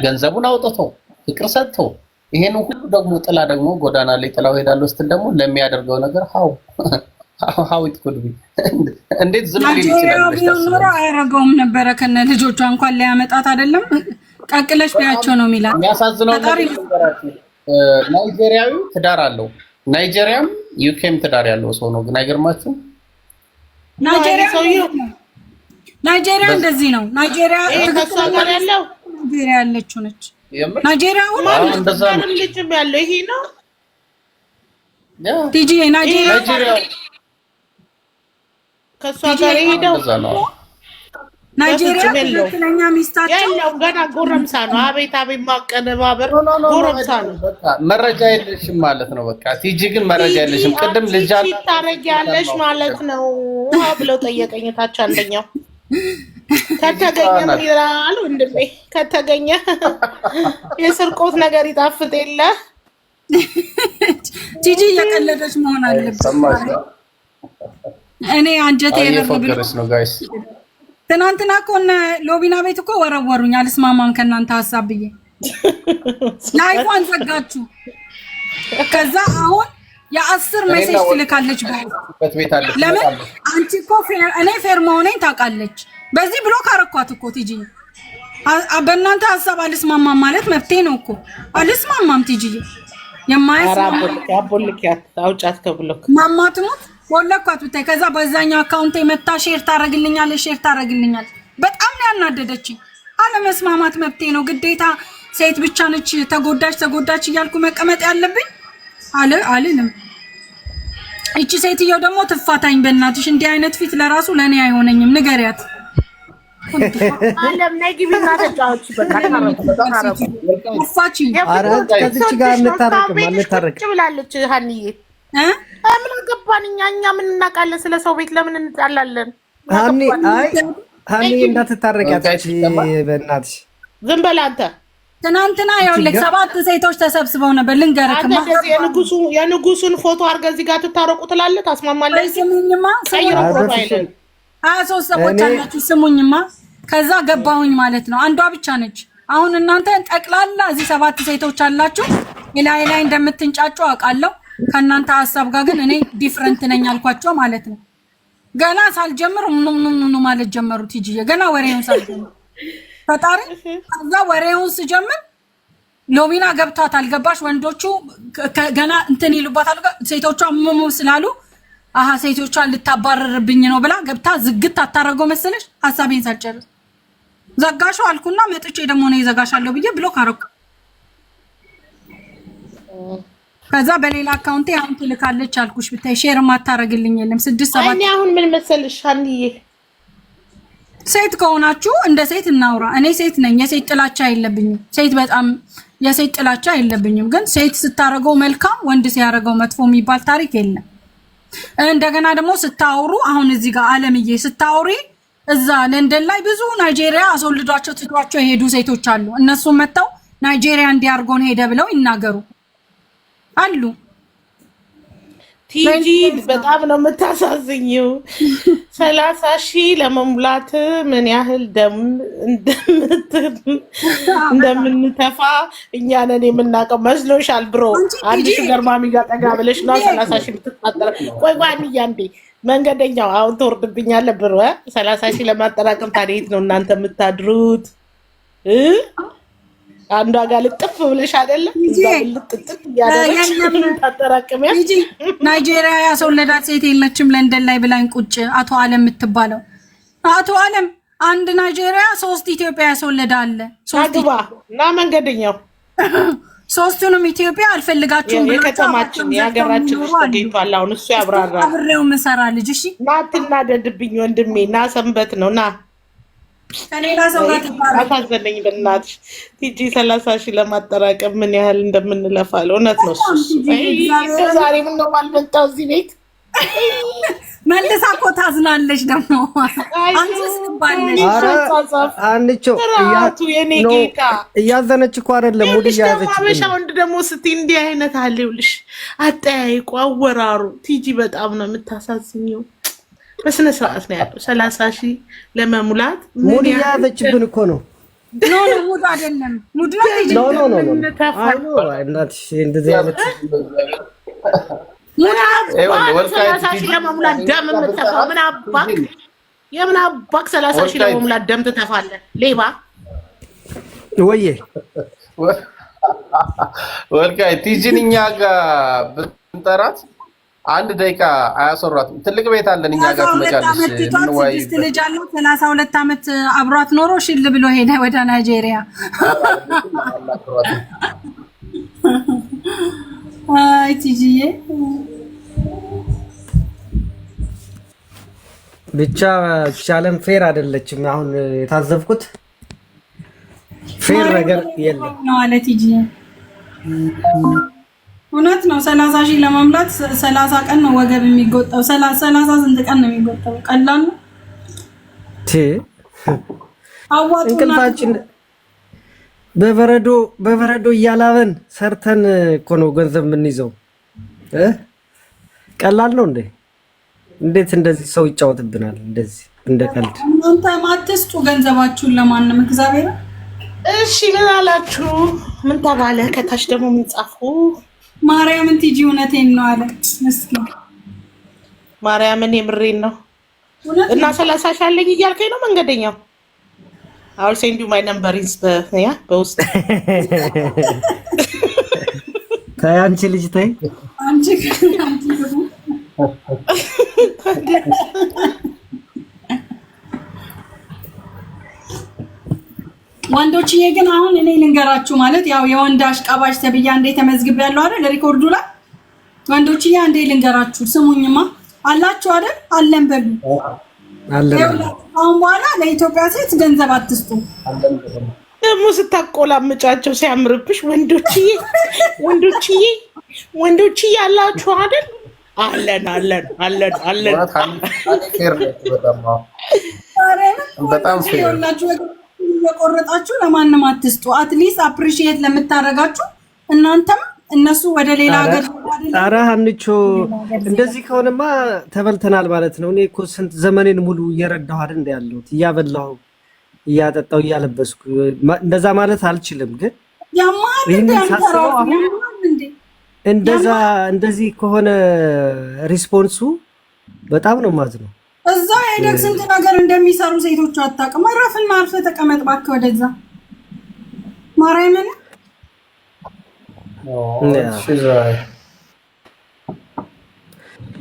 Speaker 2: ገንዘቡን አውጥቶ ፍቅር ሰጥቶ ይሄን ሁሉ ደግሞ ጥላ ደግሞ ጎዳና ላይ ጥላው ሄዳለሁ ስትል ደግሞ ለሚያደርገው ነገር how it could be፣ እንዴት ዝም ሊል
Speaker 4: ናይጄሪያ
Speaker 2: ይችላል ብለሽ
Speaker 4: ቢሆን ኖሮ
Speaker 2: ታስቢያለሽ?
Speaker 4: አያረገውም ነበረ። ከነ ልጆቿ እንኳን ሊያመጣት አይደለም ቀቅለሽ ቢያቸው ነው የሚላት።
Speaker 2: የሚያሳዝነው
Speaker 4: ፈጣሪ
Speaker 2: ነገር ልንገራችሁ፣ ናይጄሪያዊ ትዳር አለው። ናይጄሪያም UK ም ትዳር ያለው ሰው ነው። ግን አይገርማችሁም?
Speaker 4: ናይጄሪያ
Speaker 1: ሰውዬው
Speaker 4: ናይጄሪያ እንደዚህ ነው። ናይጄሪያ
Speaker 1: ይሄ ከእሷ ጋር ያለው
Speaker 4: ናይጄሪያ ያለችው ነች።
Speaker 2: የምር
Speaker 4: ናይጄሪያ ሁሉ
Speaker 2: አዎ፣ እንደዛ ነው።
Speaker 1: ልጅም ያለው ይሄ ነው።
Speaker 2: ያ
Speaker 4: ቲጂ ናይጄሪያ
Speaker 2: ናይጄሪያ
Speaker 1: ከእሷ ጋር የሄደው
Speaker 2: እንደዛ ነው።
Speaker 4: ናይጄሪያ
Speaker 1: በፍጹም የለውም።
Speaker 4: ትክክለኛ ሚስታቸው
Speaker 1: የለውም። ገና ጎረምሳ ነው። አቤት አቤት ማቀነባበር፣
Speaker 2: No, no, no፣
Speaker 1: ጎረምሳ ነው።
Speaker 2: በቃ መረጃ የለሽም ማለት ነው። በቃ ቲጂ ግን መረጃ የለሽም። ቅድም ልጅ አላት
Speaker 1: ታረጊያለሽ ማለት ነው ብለው ጠየቀኝ። ታች አንደኛው ከተገኘ ምን ይላል ወንድሜ? ከተገኘ የስርቆት ነገር ይጣፍጥ የለ።
Speaker 4: ቲጂ እየቀለደች መሆን አለበት።
Speaker 2: ሰማሽ?
Speaker 4: እኔ አንጀቴ ረር ብሎ
Speaker 2: እየፎገረች ነው guys።
Speaker 4: ትናንትና እኮ እነ ሎቢና ቤት እኮ ወረወሩኝ። አልስማማም ከእናንተ ሀሳብ ብዬ live ኧን ዘጋችሁ። ከዛ አሁን የ10 message ትልካለች።
Speaker 2: በት ቤት አለ።
Speaker 4: ለምን አንቺ እኮ እኔ fair መሆኔን ታውቃለች። በዚህ block አረኳት እኮ ቲጂ። በእናንተ ሀሳብ አልስማማም ማለት መብቴ ነው እኮ። አልስማማም ቲጂ፣ የማያስማማ
Speaker 1: አቦልኪያት፣ አውጫት ከ block።
Speaker 4: ማማትሙት ወለኳት ብታይ። ከዛ በዛኛው account መታ share ታረግልኛለች፣ share ታረግልኛለች። በጣም ነው ያናደደችኝ። አለመስማማት መብቴ ነው፣ ግዴታ ሴት ብቻ ነች ተጎዳች ተጎዳች እያልኩ መቀመጥ ያለብኝ አለ አልልም። ይቺ ሴትየው ደግሞ ትፋታኝ በእናትሽ። እንዲህ አይነት ፊት ለራሱ ለእኔ አይሆነኝም። ንገሪያት።
Speaker 1: አለም ነይ ግቢና ተጫወቺ። በቃ ታረቁ ታረቁ።
Speaker 4: ፋችኝ።
Speaker 3: ኧረ ከዚች ጋር አንታረቅም አንታረቅም።
Speaker 1: ቁጭ ብላለች ሀኒዬ። ምን አገባን እኛ እኛ ምን እናውቃለን? ስለ ሰው ቤት ለምን እንጣላለን?
Speaker 3: ሀኒ አይ ሀኒ እንዳትታረቂያት በእናትሽ።
Speaker 1: ዝም በል አንተ።
Speaker 4: ትናንትና ይኸውልህ 7 ሴቶች ተሰብስበው ነበር። ልንገርህ
Speaker 1: አንተ እንደዚህ የንጉሱን ፎቶ አድርገህ እዚህ ጋር ትታረቁ ትላለህ፣ ታስማማለህ።
Speaker 4: ስሙኝማ፣
Speaker 1: ቀይረው profile ን።
Speaker 4: 23 ሰዎች አላችሁ፣ ስሙኝማ። ከዛ ገባሁኝ ማለት ነው። አንዷ ብቻ ነች። አሁን እናንተ ጠቅላላ እዚህ 7 ሴቶች አላችሁ። ላይ ላይ እንደምትንጫጩ አውቃለሁ። ከእናንተ ሀሳብ ጋር ግን እኔ different ነኝ አልኳቸው ማለት ነው። ገና ሳልጀምር ኑ ኑ ኑ ማለት ጀመሩ። ቲጂዬ ገና ወሬውን ሳልጀምር ፈጣሪ። ከዛ ወሬውን ስጀምር ሎሚና ገብቷታል። ገባሽ? ወንዶቹ ገና እንትን ይሉባታል። ሴቶቿ ሙሙ ስላሉ አሃ ሴቶቿን ልታባረርብኝ ነው ብላ ገብታ ዝግት አታረገው መሰለሽ። ሀሳቤን ሳልጨርስ ዘጋሽው አልኩና መጥቼ ደግሞ ነው ዘጋሻለሁ ብዬ block አደረኩ። ከዛ በሌላ account ኤ አሁን ትልካለች አልኩሽ። ብታይ share ማታረግልኝ የለም። 6 7
Speaker 1: እኔ አሁን ምን መሰልሽ ሀኒዬ፣
Speaker 4: ሴት ከሆናችሁ እንደ ሴት እናውራ። እኔ ሴት ነኝ፣ የሴት ጥላቻ የለብኝም። ሴት በጣም የሴት ጥላቻ የለብኝም። ግን ሴት ስታረገው መልካም፣ ወንድ ሲያረገው መጥፎ የሚባል ታሪክ የለም። እንደገና ደግሞ ስታወሩ አሁን እዚህ ጋር አለምዬ ስታወሪ እዛ ለንደን ላይ ብዙ ናይጄሪያ አስወልዷቸው ትቷቸው የሄዱ ሴቶች አሉ። እነሱ መጥተው ናይጄሪያ እንዲያርጎን ሄደ ብለው ይናገሩ አሉ።
Speaker 1: ቲጂ በጣም ነው የምታሳዝኝው። 30 ሺህ ለመሙላት ምን ያህል ደም እንደምንተፋ እኛ ነን የምናውቀው። መስሎሻል bro? አንድ sugar mommy ጋር ጠጋ ብለሽ ነው 30 ሺህ የምትጣጠረ። ቆይ ቆይ አንዬ አንዴ መንገደኛው አሁን ትወርድብኛለህ bro። 30 ሺህ ለማጠራቀም ታዲያ የት ነው እናንተ የምታድሩት? አንዷ ጋር ልጥፍ ብለሽ አይደለ? ልጥፍ እያደረግሽ ታጠራቅሚያ።
Speaker 4: ናይጄሪያ ያስወለዳት ሴት የለችም ለንደን ላይ ብላኝ ቁጭ አቶ አለም የምትባለው አቶ አለም አንድ ናይጄሪያ 3 ኢትዮጵያ ያስወለደ አለ።
Speaker 1: አግባ እና መንገደኛው
Speaker 4: 3ቱንም ኢትዮጵያ አልፈልጋችሁም ብሎ
Speaker 1: የከተማችን የሀገራችን ልጅ ተገኝቷል። አሁን እሱ ያብራራል።
Speaker 4: አብሬው ምሰራ ልጅ። እሺ
Speaker 1: ና አትናደድብኝ ወንድሜ፣ ና ሰንበት ነው ና
Speaker 4: ከሌላ ሰው ጋር ተባረክ።
Speaker 1: አሳዘነኝ በእናትሽ ቲጂ። 30 ሺህ ለማጠራቀም ምን ያህል እንደምንለፋል እውነት ነው። እሱ ዛሬ ምን ነው ባልመጣው እዚህ ቤት
Speaker 4: መልሳ እኮ ታዝናለች ደግሞ አንቺ ስትባለች።
Speaker 3: አንቺ
Speaker 1: የኔ ጌታ
Speaker 3: እያዘነች እኮ አይደለም mood እያዘች።
Speaker 1: አበሻ ወንድ ደግሞ ስትይ እንዲህ አይነት አለ። ይኸውልሽ አጠያይቁ፣ አወራሩ ቲጂ በጣም ነው የምታሳዝኘው። በስነ ስርዓት ነው ያለው። 30 ሺህ ለመሙላት
Speaker 3: mood እያዘችብን እኮ ነው።
Speaker 4: No no mood አይደለም mood ነው።
Speaker 3: No no no no አይ no እናትሽ እንደዚህ አይነት
Speaker 1: 30 ሺህ ለመሙላት ደም የምትተፋው ምን አባክ የምን አባክ 30 ሺህ ለመሙላት ደም ትተፋለህ ሌባ።
Speaker 3: ወይዬ
Speaker 2: ወልቃይት ቲጂን እኛ ጋር ብንጠራት አንድ ደቂቃ አያሰሯትም። ትልቅ ቤት አለን እኛ ጋር ትመጫለሽ።
Speaker 4: ስድስት ልጅ አለው። 32 ዓመት አብሯት ኖሮ ሽል ብሎ ሄደ ወደ ናይጄሪያ። አይ ቲጂዬ
Speaker 3: ብቻ ዓለም fair አይደለችም። አሁን የታዘብኩት fair ነገር የለም
Speaker 4: ነው አለ ቲጂዬ። እውነት ነው። 30 ሺህ ለመሙላት 30 ቀን ነው ወገብ የሚጎጣው። 30 ስንት ቀን ነው የሚጎጣው? ቀላል ነው። አዋጡና
Speaker 3: እንቅልፋችን በበረዶ እያላበን ሰርተን እኮ ነው ገንዘብ የምንይዘው። ቀላል ነው እንዴ? እንዴት እንደዚህ ሰው ይጫወትብናል? እንደዚህ እንደ ቀልድ።
Speaker 4: እናንተ ማትስጡ ገንዘባችሁን ለማንም እግዚአብሔር።
Speaker 1: እሺ ምን አላችሁ? ምን ተባለ? ከታች ደግሞ ምን ጻፉ?
Speaker 4: ማርያምን ቲጂ እውነቴን ነው አለ። ምስኪን
Speaker 1: ማርያምን የምሬን ነው። እና 30 ሺህ አለኝ እያልከኝ ነው መንገደኛው? I'll send you my number is yeah በውስጥ።
Speaker 3: ተይ አንቺ ልጅ ተይ
Speaker 4: አንቺ። ወንዶችዬ ግን አሁን እኔ ልንገራችሁ ማለት ያው የወንድ አሽቃባጭ ተብያ እንዴ ተመዝግቤያለሁ አይደል record ኡ ላይ። ወንዶችዬ አንዴ ልንገራችሁ፣ ስሙኝማ። አላችሁ አይደል? አለን በሉ።
Speaker 3: አለን።
Speaker 4: አሁን በኋላ ለኢትዮጵያ ሴት ገንዘብ አትስጡ።
Speaker 1: ደግሞ ስታቆላምጫቸው ሲያምርብሽ፣ ወንዶችዬ ወንዶችዬ ወንዶችዬ አላችሁ አይደል? አለን አለን አለን አለን።
Speaker 2: Fair ነች በጣም፣ አዎ። በጣም fair።
Speaker 4: ይኸውላችሁ እየቆረጣችሁ ለማንም አትስጡ። At least appreciate ለምታደርጋችሁ እናንተም እነሱ ወደ ሌላ ሀገር
Speaker 3: ኧረ ሀንቾ፣ እንደዚህ ከሆነማ ተበልተናል ማለት ነው። እኔ እኮ ስንት ዘመኔን ሙሉ እየረዳሁ አይደል እንደ ያለሁት፣ እያበላሁ፣ እያጠጣሁ፣ እያለበስኩ፣ እንደዛ ማለት አልችልም፣ ግን
Speaker 4: ያማል እንደ
Speaker 3: ይህንን
Speaker 4: አንተ
Speaker 3: ሳስበው
Speaker 4: ራሱ
Speaker 3: አሁን
Speaker 4: ያማል እንዴ?
Speaker 3: እንደዛ እንደዚህ ከሆነ response ኡ በጣም ነው የማዝነው።
Speaker 4: እዛ ሄደህ ስንት ነገር እንደሚሰሩ ሴቶቹ አታውቅም። እረፍና አርፈህ ተቀመጥ እባክህ ወደዛ ማርያምን።
Speaker 2: She's right.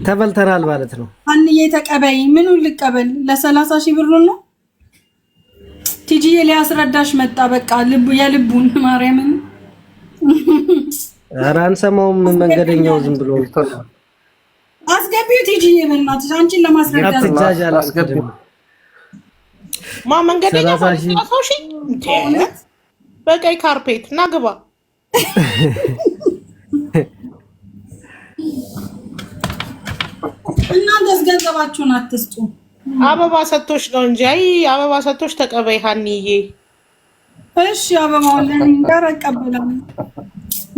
Speaker 3: ተበልተናል ማለት ነው።
Speaker 4: አንዬ ተቀበይ። ምኑን ልቀበል? ለ30,000 ብሩን ነው። ቲጂዬ ሊያስረዳሽ መጣ። በቃ ልቡ የልቡን ማርያምን።
Speaker 3: ኧረ አንሰማውም። መንገደኛው ዝም ብሎ
Speaker 4: አስገቢው ቲጂዬ፣ በእናትሽ አንቺን ለማስረዳት።
Speaker 3: አትጃጃል።
Speaker 2: አስገቢው።
Speaker 1: ማ መንገደኛ?
Speaker 3: 30,000።
Speaker 1: 30,000 እንዴ? በቀይ carpet ና ግባ።
Speaker 4: እናንተስ ገንዘባችሁን አትስጡ።
Speaker 1: አበባ ሰጥቶሽ ነው እንጂ። አይ፣ አበባ ሰጥቶሽ ተቀበይ ሀኒዬ።
Speaker 4: እሺ፣ አበባውን ለኔ ጋር እቀበላለሁ።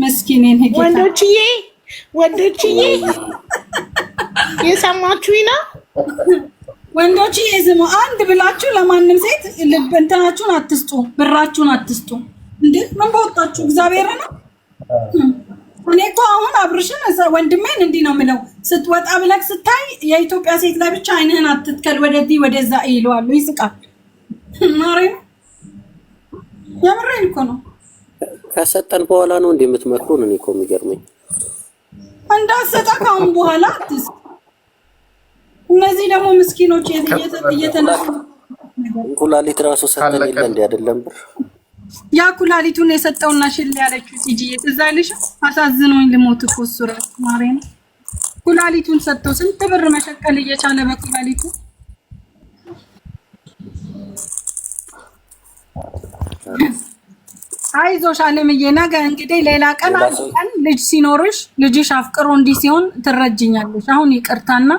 Speaker 4: መስኪኔን ጌታ።
Speaker 1: ወንዶችዬ ወንዶችዬ የሰማችሁኝ ነው።
Speaker 4: ወንዶች ዝሙ፣ አንድ ብላችሁ ለማንም ሴት ልብ እንትናችሁን አትስጡ፣ ብራችሁን አትስጡ። እንዴ፣ ምን በወጣችሁ እግዚአብሔር ነው። እኔ እኮ አሁን አብርሽን ወንድሜን እንዲህ ነው የምለው፣ ስትወጣ ብለህ ስታይ የኢትዮጵያ ሴት ላይ ብቻ አይንህን አትትከል፣ ወደዚህ ወደዛ ይለዋሉ፣ ይስቃል። ማርያም፣ የምሬን እኮ ነው።
Speaker 6: ከሰጠን በኋላ ነው እንደ የምትመክሩን? እኔ እኮ የሚገርመኝ
Speaker 4: እንዳትሰጣ ከአሁን በኋላ አትስጥ። እነዚህ ደግሞ ምስኪኖች እየተነሱ
Speaker 6: ኩላሊት ራሱ ሰጠን
Speaker 2: ካለቀ
Speaker 6: የለ እንዲ አይደለም ብር።
Speaker 4: ያ ኩላሊቱን የሰጠውና ሽል ያለችው ቲጂዬ ትዝ አይልሽም? አሳዝኖኝ ልሞት እኮ እሱ እራሱ ማርያም፣ ኩላሊቱን ሰጥተው ስንት ብር መሸቀል እየቻለ በኩላሊቱ። አይዞሽ አለምዬ፣ ነገ እንግዲህ ሌላ ቀን
Speaker 6: ሌላ
Speaker 4: አንድ
Speaker 6: ሰው
Speaker 4: ቀን ልጅ ሲኖርሽ ልጅሽ አፍቅሮ እንዲህ ሲሆን ትረጅኛለሽ። አሁን ይቅርታና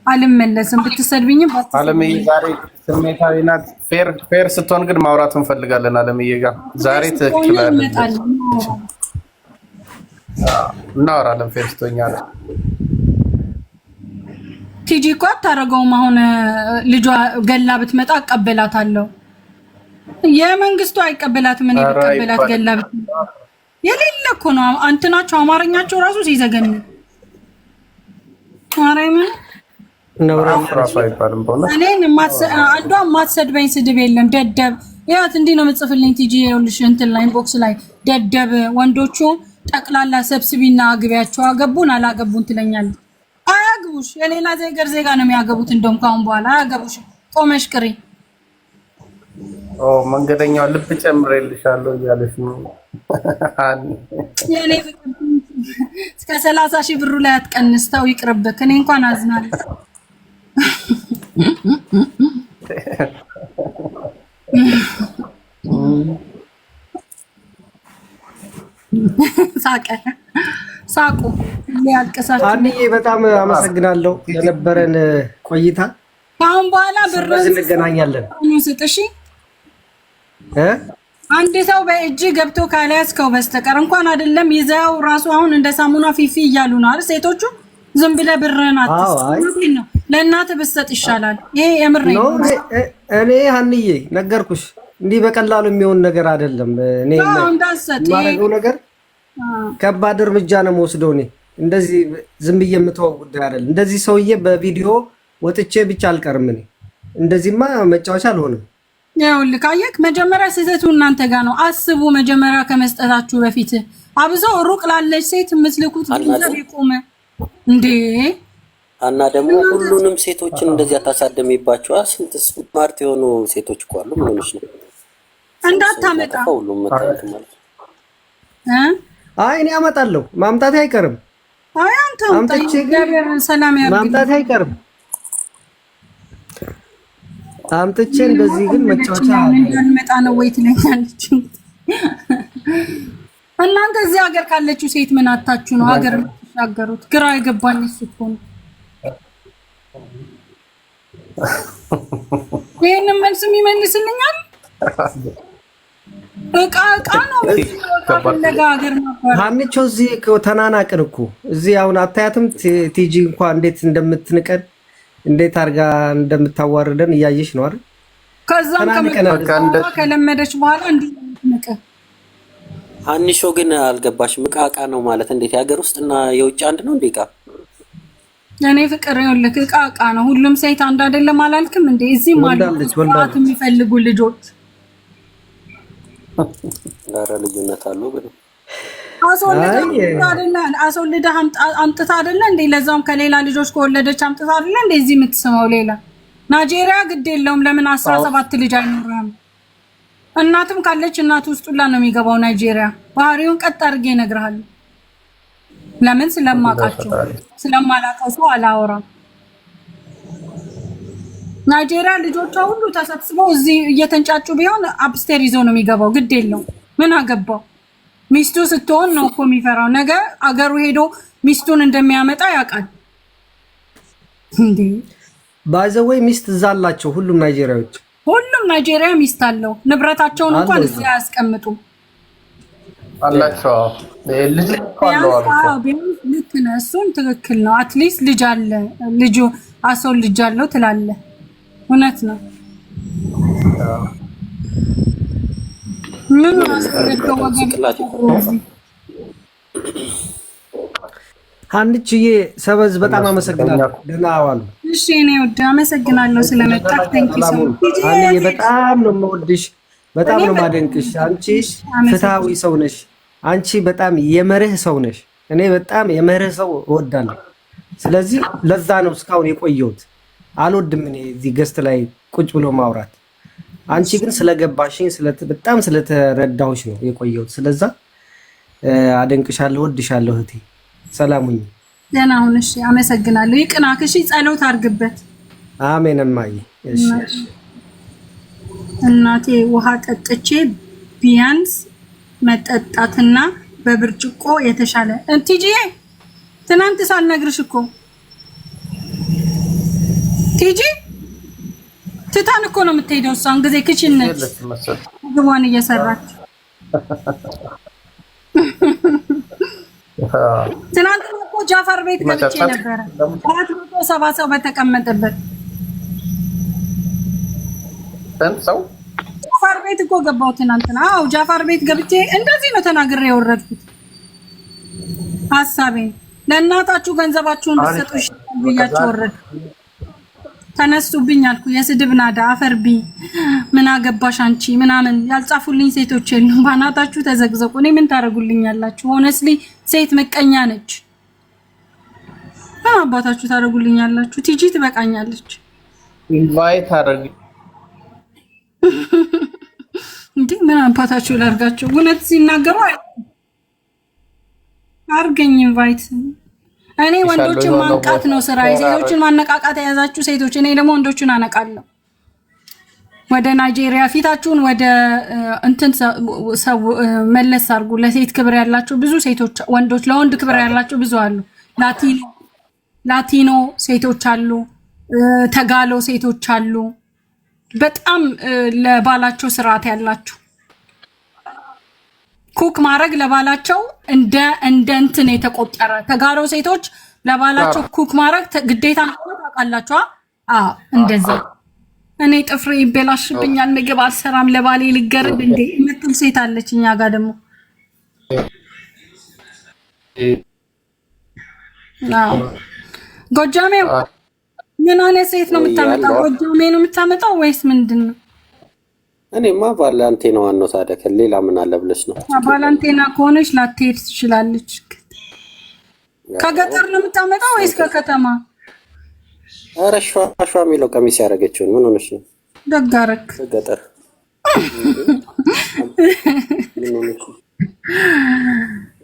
Speaker 4: አልመለስም፣ ብትሰድብኝም
Speaker 2: አለምዬ
Speaker 4: ባትሰድብኝም።
Speaker 2: ዛሬ ስሜታዊ ናት። Fair ስትሆን ግን ማውራት እንፈልጋለን። አለምዬ ጋር ዛሬ
Speaker 4: ስትሆኝ
Speaker 2: ትክክል አይደለች።
Speaker 4: እንመጣለን።
Speaker 2: እናወራለን። Fair ስትሆኝ አለ።
Speaker 4: ቲጂ እኮ አታደርገውም። አሁን ልጇ ገላ ብትመጣ እቀበላታለሁ። የመንግስቱ አይቀበላትም። እኔ
Speaker 2: ኧረ
Speaker 4: ብቀበላት
Speaker 2: አይባልም።
Speaker 4: ገላ ብትመጣ የሌለ እኮ ነው። እንትናቸው አማርኛቸው ራሱ ሲዘገን ማርያምን።
Speaker 3: ነውረኛ።
Speaker 2: አፍ ራሱ አይባልም በእውነት።
Speaker 4: እኔን አንዷ የማትሰድበኝ ስድብ የለም። ደደብ ያት እንዲህ ነው የምጽፍልኝ ቲጂ፣ ይኸውልሽ እንትን ላይ inbox ላይ ደደብ፣ ወንዶቹ ጠቅላላ ሰብስቢና አግቢያቸው፣ አገቡን አላገቡን ትለኛለች። አያግቡሽ፣ የሌላ ዜገር ዜጋ ነው የሚያገቡት። እንደውም ካሁን በኋላ አያገቡሽ፣ ቆመሽ ቅሪ።
Speaker 2: ኦ፣ መንገደኛዋ ልብ ጨምሬልሻለሁ እያለች ነው።
Speaker 4: የእኔ ፍቅር እስከ 30,000 ብሩ ላይ አትቀንስ፣ ተው ይቅርብክ። እኔ እንኳን አዝናለሁ። ሳቀ ሳቁ ሊያልቅሳችሁ።
Speaker 3: አንዬ በጣም አመሰግናለሁ ለነበረን ቆይታ።
Speaker 4: ከአሁን በኋላ
Speaker 3: ስበዝ
Speaker 4: ብርን
Speaker 3: እንገናኛለን
Speaker 4: ስጥ እሺ።
Speaker 3: እ
Speaker 4: አንድ ሰው በእጅ ገብቶ ካልያዝከው በስተቀር እንኳን አይደለም ይዘው ራሱ አሁን እንደ ሳሙና ፊፊ እያሉ ነው አይደል ሴቶቹ። ዝም ብለህ ብርህን አትስጥ።
Speaker 3: አዎ፣ አይ።
Speaker 4: እውነቴን ነው። ለእናትህ ብትሰጥ ይሻላል። ይሄ የምሬን
Speaker 3: No።
Speaker 4: ነው።
Speaker 3: እኔ ሀንዬ ነገርኩሽ፣ እንዲህ በቀላሉ የሚሆን ነገር አይደለም። እኔ
Speaker 4: አዎ፣ እንዳትሰጥ።
Speaker 3: የማደርገው ነገር ከባድ እርምጃ ነው የምወስደው። እኔ እንደዚህ ዝም ብዬ የምተወው ጉዳይ አይደለም። እንደዚህ ሰውዬ በቪዲዮ ወጥቼ ብቻ አልቀርም። እኔ እንደዚህማ መጫወቻ አልሆንም።
Speaker 4: ይኸውልህ አየህ፣ መጀመሪያ ስህተቱ እናንተ ጋር ነው። አስቡ መጀመሪያ ከመስጠታችሁ በፊት። አብዞ ሩቅ ላለች ሴት የምትልኩት ገንዘብ ይቁም እንዴ!
Speaker 6: እና ደግሞ ሁሉንም ሴቶችን እንደዚህ አታሳደሚባቸዋ። ስንት smart የሆኑ ሴቶች እኮ አሉ። ምን ሆነሽ ነው?
Speaker 4: እንዳታመጣ።
Speaker 6: ጠፋ ሁሉም መታየት ማለት ነው።
Speaker 4: እ?
Speaker 3: አይ፣ እኔ አመጣለሁ፣ ማምጣቴ አይቀርም።
Speaker 4: አይ አንተ አምጣ፣
Speaker 3: አምጥቼ ግን
Speaker 4: እግዚአብሔር ሰላም ያርግልህ።
Speaker 3: ማምጣት አይቀርም። አምጥቼ እንደዚህ ግን መጫወቻ
Speaker 4: እንዳልመጣ ነው ወይ ትለኛለች። እናንተ እዚህ ሀገር ካለችው ሴት ምን አታችሁ ነው ሀገር የምትሻገሩት? ግራ የገባኝ እሱ እኮ ነው። ይሄንን መልስም ይመልስልኛል። እቃ እቃ ነው፣ እቃ ፍለጋ ሀገር ነበር።
Speaker 3: ሀኒቾ እዚህ እኮ ተናናቅን እኮ እዚህ አሁን አታያትም? ቲጂ እንኳን እንዴት እንደምትንቀን፣ እንዴት አድርጋ እንደምታዋርደን እያየሽ ነው አይደል?
Speaker 4: ከዛም
Speaker 3: ተናንቀናል።
Speaker 4: ከመጣች ከለመደች በኋላ እንዲህ ንቀ
Speaker 6: ሀኒሾ ግን አልገባሽም። እቃ እቃ ነው ማለት እንዴት? የሀገር ውስጥና የውጭ አንድ ነው እንዴ እቃ?
Speaker 4: እኔ ፍቅር ይኸውልህ እቃ እቃ ነው። ሁሉም ሴት አንድ አይደለም አላልክም እንዴ? እዚህም አሉ
Speaker 3: ወልዳለች፣
Speaker 4: ስርዓት
Speaker 3: ወልዳለች።
Speaker 4: የሚፈልጉ ልጆች።
Speaker 6: ኧረ ልዩነት አለው ግን።
Speaker 4: አስወልደህ
Speaker 3: አይ
Speaker 4: አይደለ? አስወልደህ አምጥታ አይደለ እንዴ? ለዛውም ከሌላ ልጆች ከወለደች አምጥታ አይደለ እንዴ እዚህ የምትስመው? ሌላ ናይጄሪያ ግድ የለውም። ለምን 17 ልጅ አይኖርም? እናትም ካለች እናት ውስጥ ሁላ ነው የሚገባው። ናይጄሪያ ባህሪውን ቀጥ አድርጌ እነግርሃለሁ። ለምን ስለማውቃቸው፣ ስለማላውቀው ሰው አላወራም። ናይጄሪያ ልጆቿ ሁሉ ተሰብስበው እዚህ እየተንጫጩ ቢሆን upstairs ይዞ ነው የሚገባው። ግድ የለውም። ምን አገባው? ሚስቱ ስትሆን ነው እኮ የሚፈራው። ነገ አገሩ ሄዶ ሚስቱን እንደሚያመጣ ያውቃል። እንዴ።
Speaker 3: By the way ሚስት እዛ አላቸው ሁሉም ናይጄሪያዎች።
Speaker 4: ሁሉም ናይጄሪያ ሚስት አለው። ንብረታቸውን እንኳን
Speaker 3: አለው።
Speaker 4: እዚህ አያስቀምጡም።
Speaker 2: አላቸው ልጅ እኮ አለው
Speaker 4: ቢያንስ
Speaker 2: አሉ እኮ።
Speaker 4: አዎ፣ ቢያንስ ልክ ነህ። እሱን ትክክል ነው። At least ልጅ አለ፣ ልጁ አስወልጃለሁ ትላለህ። እውነት ነው። ምን አስወለድከው ወገን?
Speaker 6: ጭንቅላት
Speaker 3: ሀንችዬ ሰበዝ በጣም አመሰግናለሁ። ደህና ዋሉ።
Speaker 4: እሺ እኔ ውድ አመሰግናለሁ ስለመጣህ። Thank you so
Speaker 3: ሰላሙን ሀንዬ፣ በጣም ነው የምወድሽ፣ በጣም ነው የማደንቅሽ። አንቺ ፍትሃዊ ሰው ነሽ። አንቺ በጣም የመርህ ሰው ነሽ። እኔ በጣም የመርህ ሰው እወዳለሁ። ስለዚህ ለዛ ነው እስካሁን የቆየሁት። አልወድም እኔ እዚህ guest ላይ ቁጭ ብሎ ማውራት። አንቺ ግን ስለገባሽኝ በጣም ስለተረዳሁሽ ነው የቆየሁት። ስለዛ አደንቅሻለሁ፣ እወድሻለሁ እህቴ። ሰላም ሁኚ።
Speaker 4: ደህና ሁን። እሺ አመሰግናለሁ። ይቅናክ። እሺ ጸሎት አድርግበት።
Speaker 3: አሜን እማዬ። እሺ።
Speaker 4: እናቴ ውሃ ጠጥቼ ቢያንስ መጠጣትና በብርጭቆ የተሻለ። ቲጂዬ፣ ትናንት ሳልነግርሽ እኮ ቲጂ ትታን እኮ ነው የምትሄደው። እሷን ጊዜ kitchen ነች
Speaker 2: የለችም መሰለኝ።
Speaker 4: ምግቧን እየሰራች። ትናንትና እኮ ጃፈር ቤት ገብቼ
Speaker 2: መጠጣት
Speaker 4: ነበረ 470 ሰው በተቀመጠበት።
Speaker 2: ስንት ሰው?
Speaker 4: ጃፋር ቤት እኮ ገባው ትናንትና። አዎ ጃፋር ቤት ገብቼ እንደዚህ ነው ተናግሬ የወረድኩት ሀሳቤን። ለእናታችሁ ገንዘባችሁን ብትሰጡ ይሻላል ብያቸው ወረድኩ። ተነሱብኝ አልኩ። የስድብ ናዳ፣ አፈርቢ፣ ምን አገባሽ አንቺ ምናምን ያልጻፉልኝ ሴቶች የሉም። ባናታችሁ ተዘግዘቁ። እኔ ምን ታደርጉልኛላችሁ? Honestly ሴት ምቀኛ ነች። ምን አባታችሁ ታደርጉልኛላችሁ? ቲጂ ትበቃኛለች።
Speaker 2: Invite አድርግ።
Speaker 4: እንዴ ምን አባታችሁ ላድርጋቸው? እውነት ሲናገሩ አርገኝ invite። እኔ ወንዶችን ማንቃት ነው ስራ። ሴቶችን ማነቃቃት የያዛችሁ ሴቶች፣ እኔ ደግሞ ወንዶችን አነቃለሁ። ወደ ናይጄሪያ ፊታችሁን ወደ እንትን ሰው መለስ አድርጉ። ለሴት ክብር ያላቸው ብዙ ሴቶች፣ ወንዶች ለወንድ ክብር ያላቸው ብዙ አሉ። ላቲኖ ሴቶች አሉ፣ ተጋሎ ሴቶች አሉ። በጣም ለባላቸው ስርዓት ያላቸው፣ cook ማድረግ ለባላቸው እንደ እንትን የተቆጠረ ተጋሮ ሴቶች ለባላቸው cook ማድረግ ግዴታ እንደሆነ ታውቃላችሁ። አዎ እንደዛ። እኔ ጥፍሬ ይበላሽብኛል፣ ምግብ አልሰራም፣ ለባሌ ልገርድ እንዴ የምትል ሴት አለች። እኛ ጋር ደግሞ አዎ። ጎጃሜው ምን አይነት ሴት ነው የምታመጣው? ጎጃሜ ነው የምታመጣው ወይስ ምንድን ነው?
Speaker 6: እኔማ ባላንቴናዋን ነው ታዲያ፣ ከሌላ ምን አለ ብለሽ ነው?
Speaker 4: ባላንቴና ከሆነች ላትሄድ ትችላለች። ከገጠር ነው የምታመጣው ወይስ ከከተማ?
Speaker 6: ኧረ ሸዋ ሸዋ የሚለው ቀሚስ ያደረገችውን ምን ሆነሽ ነው?
Speaker 4: ደግ አደረክ።
Speaker 6: ከገጠር ምን ሆነሽ ነው?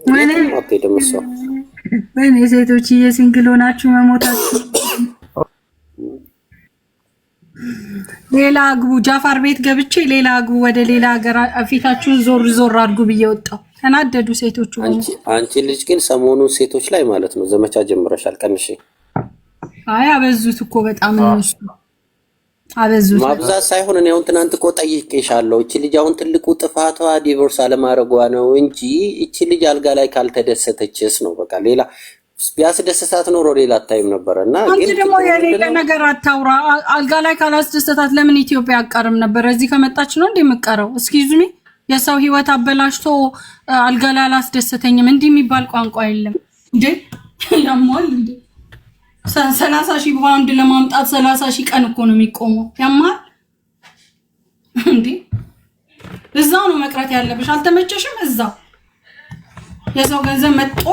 Speaker 4: ወይኔ።
Speaker 6: የትም አትሄድም እሷ።
Speaker 4: ወይኔ ሴቶችዬ single ሆናችሁ መሞታችሁ። ሌላ አግቡ። ጃፋር ቤት ገብቼ ሌላ አግቡ፣ ወደ ሌላ ሀገር ፊታችሁን ዞር ዞር አድርጉ ብዬ ወጣሁ። ተናደዱ ሴቶቹ።
Speaker 6: አንቺ ልጅ ግን ሰሞኑን ሴቶች ላይ ማለት ነው ዘመቻ ጀምረሻል። ቀንሺ።
Speaker 4: አይ አበዙት እኮ በጣም እነሱ አበዙት።
Speaker 6: ማብዛት ሳይሆን እኔ አሁን ትናንት እኮ ጠይቄሻለሁ። እቺ ልጅ አሁን ትልቁ ጥፋቷ divorce አለማድረጓ ነው እንጂ እቺ ልጅ አልጋ ላይ ካልተደሰተችስ ነው። በቃ ሌላ ቢያስደስታት ኖሮ ሌላ አታይም ነበረ። እና
Speaker 4: አንተ
Speaker 6: ግን
Speaker 4: ደግሞ
Speaker 6: ችግሩ
Speaker 4: የሌለ
Speaker 6: ምንድነው?
Speaker 4: ነገር አታውራ። አልጋ ላይ ካላስደሰታት ለምን ኢትዮጵያ አቀርም ነበር? እዚህ ከመጣች ነው እንዴ የምቀረው? Excuse me፣ የሰው ህይወት አበላሽቶ አልጋ ላይ አላስደሰተኝም እንዲህ የሚባል ቋንቋ የለም እንዴ! ያሟል እንዴ? 30,000 ፓውንድ ለማምጣት 30,000 ቀን እኮ ነው የሚቆመው። ያማል እንዴ? እዛው ነው መቅረት ያለብሽ። አልተመቸሽም? እዛው የሰው ገንዘብ መጥቶ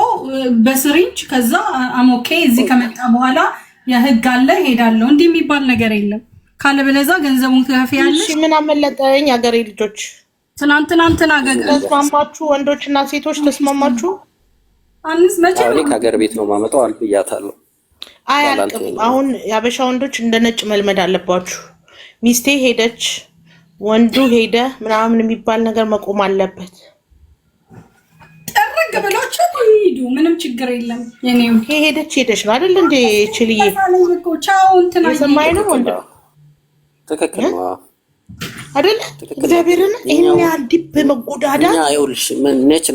Speaker 4: በ syringe ከዛ I'm okay እዚህ ከመጣ በኋላ የህግ አለ ሄዳለሁ እንዲህ የሚባል ነገር የለም። ካለበለዛ ገንዘቡን ትከፍያለሽ።
Speaker 1: እሺ ምን አመለጠኝ? ሀገሬ ልጆች
Speaker 4: ትናንትና እንትና
Speaker 1: ተስማማችሁ? ወንዶችና ሴቶች ተስማማችሁ?
Speaker 4: አንስ መቼ
Speaker 6: እኔ ከሀገር ቤት ነው ማመጣው አልብያታለሁ።
Speaker 1: አያልቅም። አሁን የአበሻ ወንዶች እንደ ነጭ መልመድ አለባችሁ። ሚስቴ ሄደች፣ ወንዱ ሄደ ምናምን የሚባል ነገር መቆም አለበት።
Speaker 4: ጥርግ ብሎች ይሂዱ፣ ምንም ችግር የለም። የኔው
Speaker 1: ሄደች ሄደች ነው አይደል እንዴ? ችልዬ
Speaker 4: ቻው እንትና
Speaker 1: የሰማኝ ነው ወንድ
Speaker 6: ትክክል ነው
Speaker 1: አይደለ? እግዚአብሔርን ይህን ያህል deep መጎዳዳት
Speaker 6: እኛ ይኸውልሽ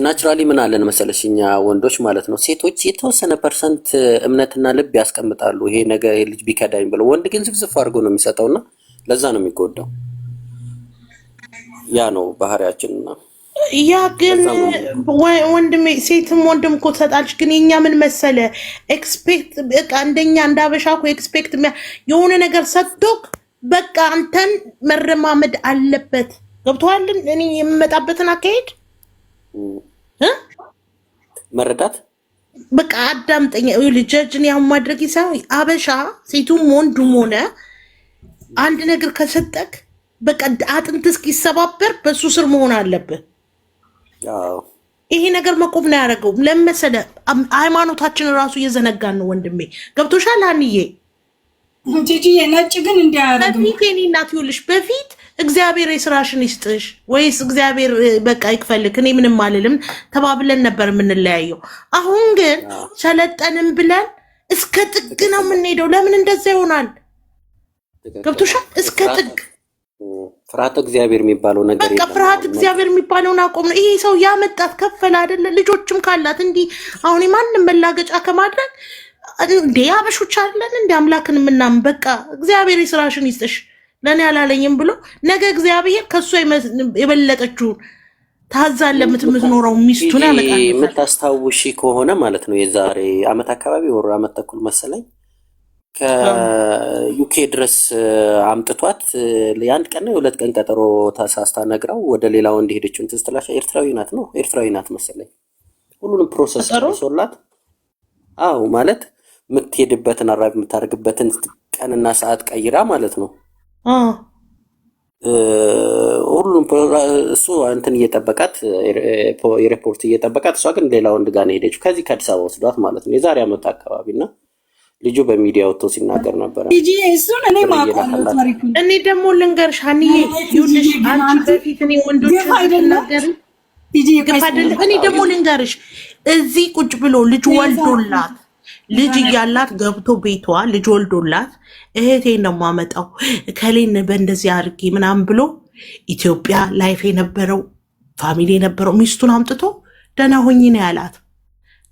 Speaker 6: naturally ምን አለን መሰለሽ፣ እኛ ወንዶች ማለት ነው ሴቶች የተወሰነ percent እምነትና ልብ ያስቀምጣሉ። ይሄ ነገ ይሄ ልጅ ቢከዳኝ ብለው፣ ወንድ ግን ዝፍዝፍ አድርጎ ነው የሚሰጠውና ለዛ ነው የሚጎዳው። ያ ነው ባህሪያችንና
Speaker 1: ያ ግን ወንድሜ ሴትም ወንድም እኮ ትሰጣለች። ግን የኛ ምን መሰለ expect በቃ እንደኛ እንደ አበሻ እኮ expect የሆነ ነገር ሰጥቶክ በቃ አንተን መረማመድ አለበት። ገብቶሃል? እኔ የምመጣበትን አካሄድ
Speaker 6: መረዳት
Speaker 1: በቃ አዳምጠኛ ጀጅን ያሁን ማድረግ ሳይሆን አበሻ ሴቱም ወንዱም ሆነ አንድ ነገር ከሰጠክ በቃ አጥንት እስኪሰባበር በሱ ስር መሆን አለብህ። ይሄ ነገር መቆም ነው ያደረገው። ለምን መሰለህ? ሃይማኖታችን ራሱ እየዘነጋን ነው ወንድሜ። ገብቶሻል አንዬ?
Speaker 4: ጂጂዬ ነጭ ግን እንዲያደርግ
Speaker 1: በፊት የኔ እናት ይኸውልሽ፣ በፊት እግዚአብሔር የስራሽን ይስጥሽ ወይስ እግዚአብሔር በቃ ይክፈልክ፣ እኔ ምንም አልልም ተባብለን ነበር የምንለያየው። አሁን ግን ሰለጠንም ብለን እስከ ጥግ ነው የምንሄደው። ለምን እንደዛ ይሆናል? ገብቶሻል? እስከ ጥግ
Speaker 6: ፍርሃተ እግዚአብሔር የሚባለው ነገር
Speaker 1: በቃ ፍርሃት እግዚአብሔር የሚባለውን አቆም ነው። ይሄ ሰው ያመጣት ከፈለ አይደለ? ልጆችም ካላት እንዲህ አሁን ማንም መላገጫ ከማድረግ እንዴ አበሾች አለን እንደ አምላክን የምናምን በቃ እግዚአብሔር የስራሽን ይስጥሽ ለእኔ አላለኝም ብሎ ነገ እግዚአብሔር ከእሷ የበለጠችውን ታዛለ የምትኖረው ሚስቱን ያመጣል።
Speaker 6: የምታስታውሺ ከሆነ ማለት ነው የዛሬ አመት አካባቢ ወር አመት ተኩል መሰለኝ ከዩኬ ድረስ አምጥቷት የአንድ ቀን ነው የሁለት ቀን ቀጠሮ ተሳስታ ነግራው ወደ ሌላ ወንድ ሄደችውን ትዝ ትላሻ። ኤርትራዊ ናት ነው ኤርትራዊ ናት መሰለኝ። ሁሉንም process ጨርሶላት፣ አዎ ማለት የምትሄድበትን arrive የምታደርግበትን ቀንና ሰዓት ቀይራ ማለት ነው። ሁሉም እሱ እንትን እየጠበቃት airport እየጠበቃት፣ እሷ ግን ሌላ ወንድ ጋር ነው የሄደችው። ከዚህ ከአዲስ አበባ ወስዷት ማለት ነው የዛሬ ዓመት አካባቢ እና ልጁ በሚዲያ ወጥቶ ሲናገር ነበረ።
Speaker 4: እሱን እኔ ማውቀዋለሁ ታሪኩን።
Speaker 1: እኔ ደግሞ ልንገርሽ ሀኒዬ፣ ይኸውልሽ አንቺ በፊት እኔ ወንዶች ስትናገሪ ግፍ አይደለም። እኔ ደግሞ ልንገርሽ እዚህ ቁጭ ብሎ ልጅ ወልዶላት ልጅ እያላት ገብቶ ቤቷ ልጅ ወልዶላት እህቴን ነው የማመጣው ከሌን በእንደዚህ አድርጌ ምናምን ብሎ ኢትዮጵያ life የነበረው family የነበረው ሚስቱን አምጥቶ ደህና ሆኚ ነው ያላት።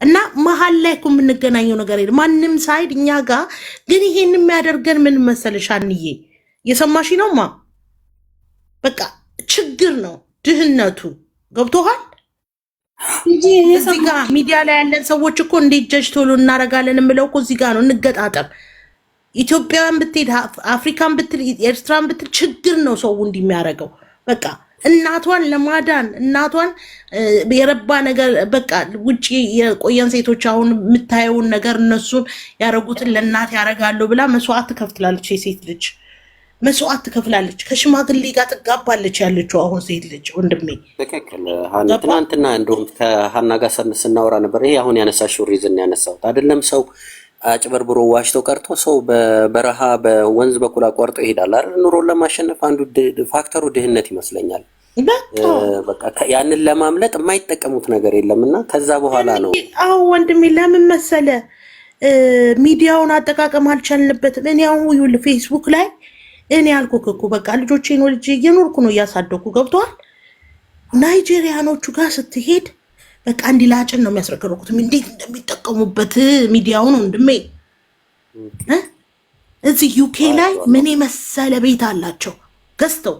Speaker 1: እና መሀል ላይ እኮ የምንገናኘው ነገር የለም። ማንም side እኛ ጋር ግን ይሄን የሚያደርገን ምን መሰለሽ አንዬ፣ እየሰማሽ ነውማ? በቃ ችግር ነው ድህነቱ። ገብቶሃል? እዚህ ጋ ሚዲያ ላይ ያለን ሰዎች እኮ እንዴት ጀጅ ቶሎ እናደርጋለን የምለው እኮ እዚህ ጋ ነው። እንገጣጠም። ኢትዮጵያን ብትሄድ፣ አፍሪካን ብትል፣ ኤርትራን ብትል ችግር ነው ሰው እንዲህ የሚያደርገው። በቃ እናቷን ለማዳን እናቷን የረባ ነገር በቃ ውጭ የቆየን ሴቶች አሁን የምታየውን ነገር እነሱን ያደረጉትን ለእናት ያደርጋለሁ ብላ መስዋዕት ትከፍትላለች የሴት ልጅ። መስዋዕት ትከፍላለች፣ ከሽማግሌ ጋር ትጋባለች ያለችው አሁን ሴት ልጅ ወንድሜ።
Speaker 6: ትክክል ሀኒ።
Speaker 1: ገባ?
Speaker 6: ትናንትና እንደውም ከሀና ጋር ስናወራ ነበር። ይሄ አሁን ያነሳሽው reason ያነሳሁት አይደለም። ሰው አጭበርብሮ ዋሽቶ ቀርቶ ሰው በበረሃ በወንዝ በኩል አቋርጦ ይሄዳል አይደል? ኑሮን ለማሸነፍ አንዱ factor ኡ ድህነት ይመስለኛል።
Speaker 1: በቃ
Speaker 6: በቃ ያንን ለማምለጥ የማይጠቀሙት ነገር የለም እና ከዛ በኋላ ነው።
Speaker 1: አዎ ወንድሜ፣ ለምን መሰለ ሚዲያውን አጠቃቀም አልቻልንበትም። እኔ አሁን ይኸውልህ ፌስቡክ ላይ እኔ ያልኩህ እኮ በቃ ልጆቼን ወልጄ እየኖርኩ ነው፣ እያሳደግኩ፣ ገብቶሃል። ናይጄሪያኖቹ ጋር ስትሄድ በቃ እንዲላጭን ነው የሚያስረከረኩት። እንዴት እንደሚጠቀሙበት ሚዲያውን ወንድሜ እ? እዚህ ዩኬ ላይ ምን የመሰለ ቤት አላቸው ገዝተው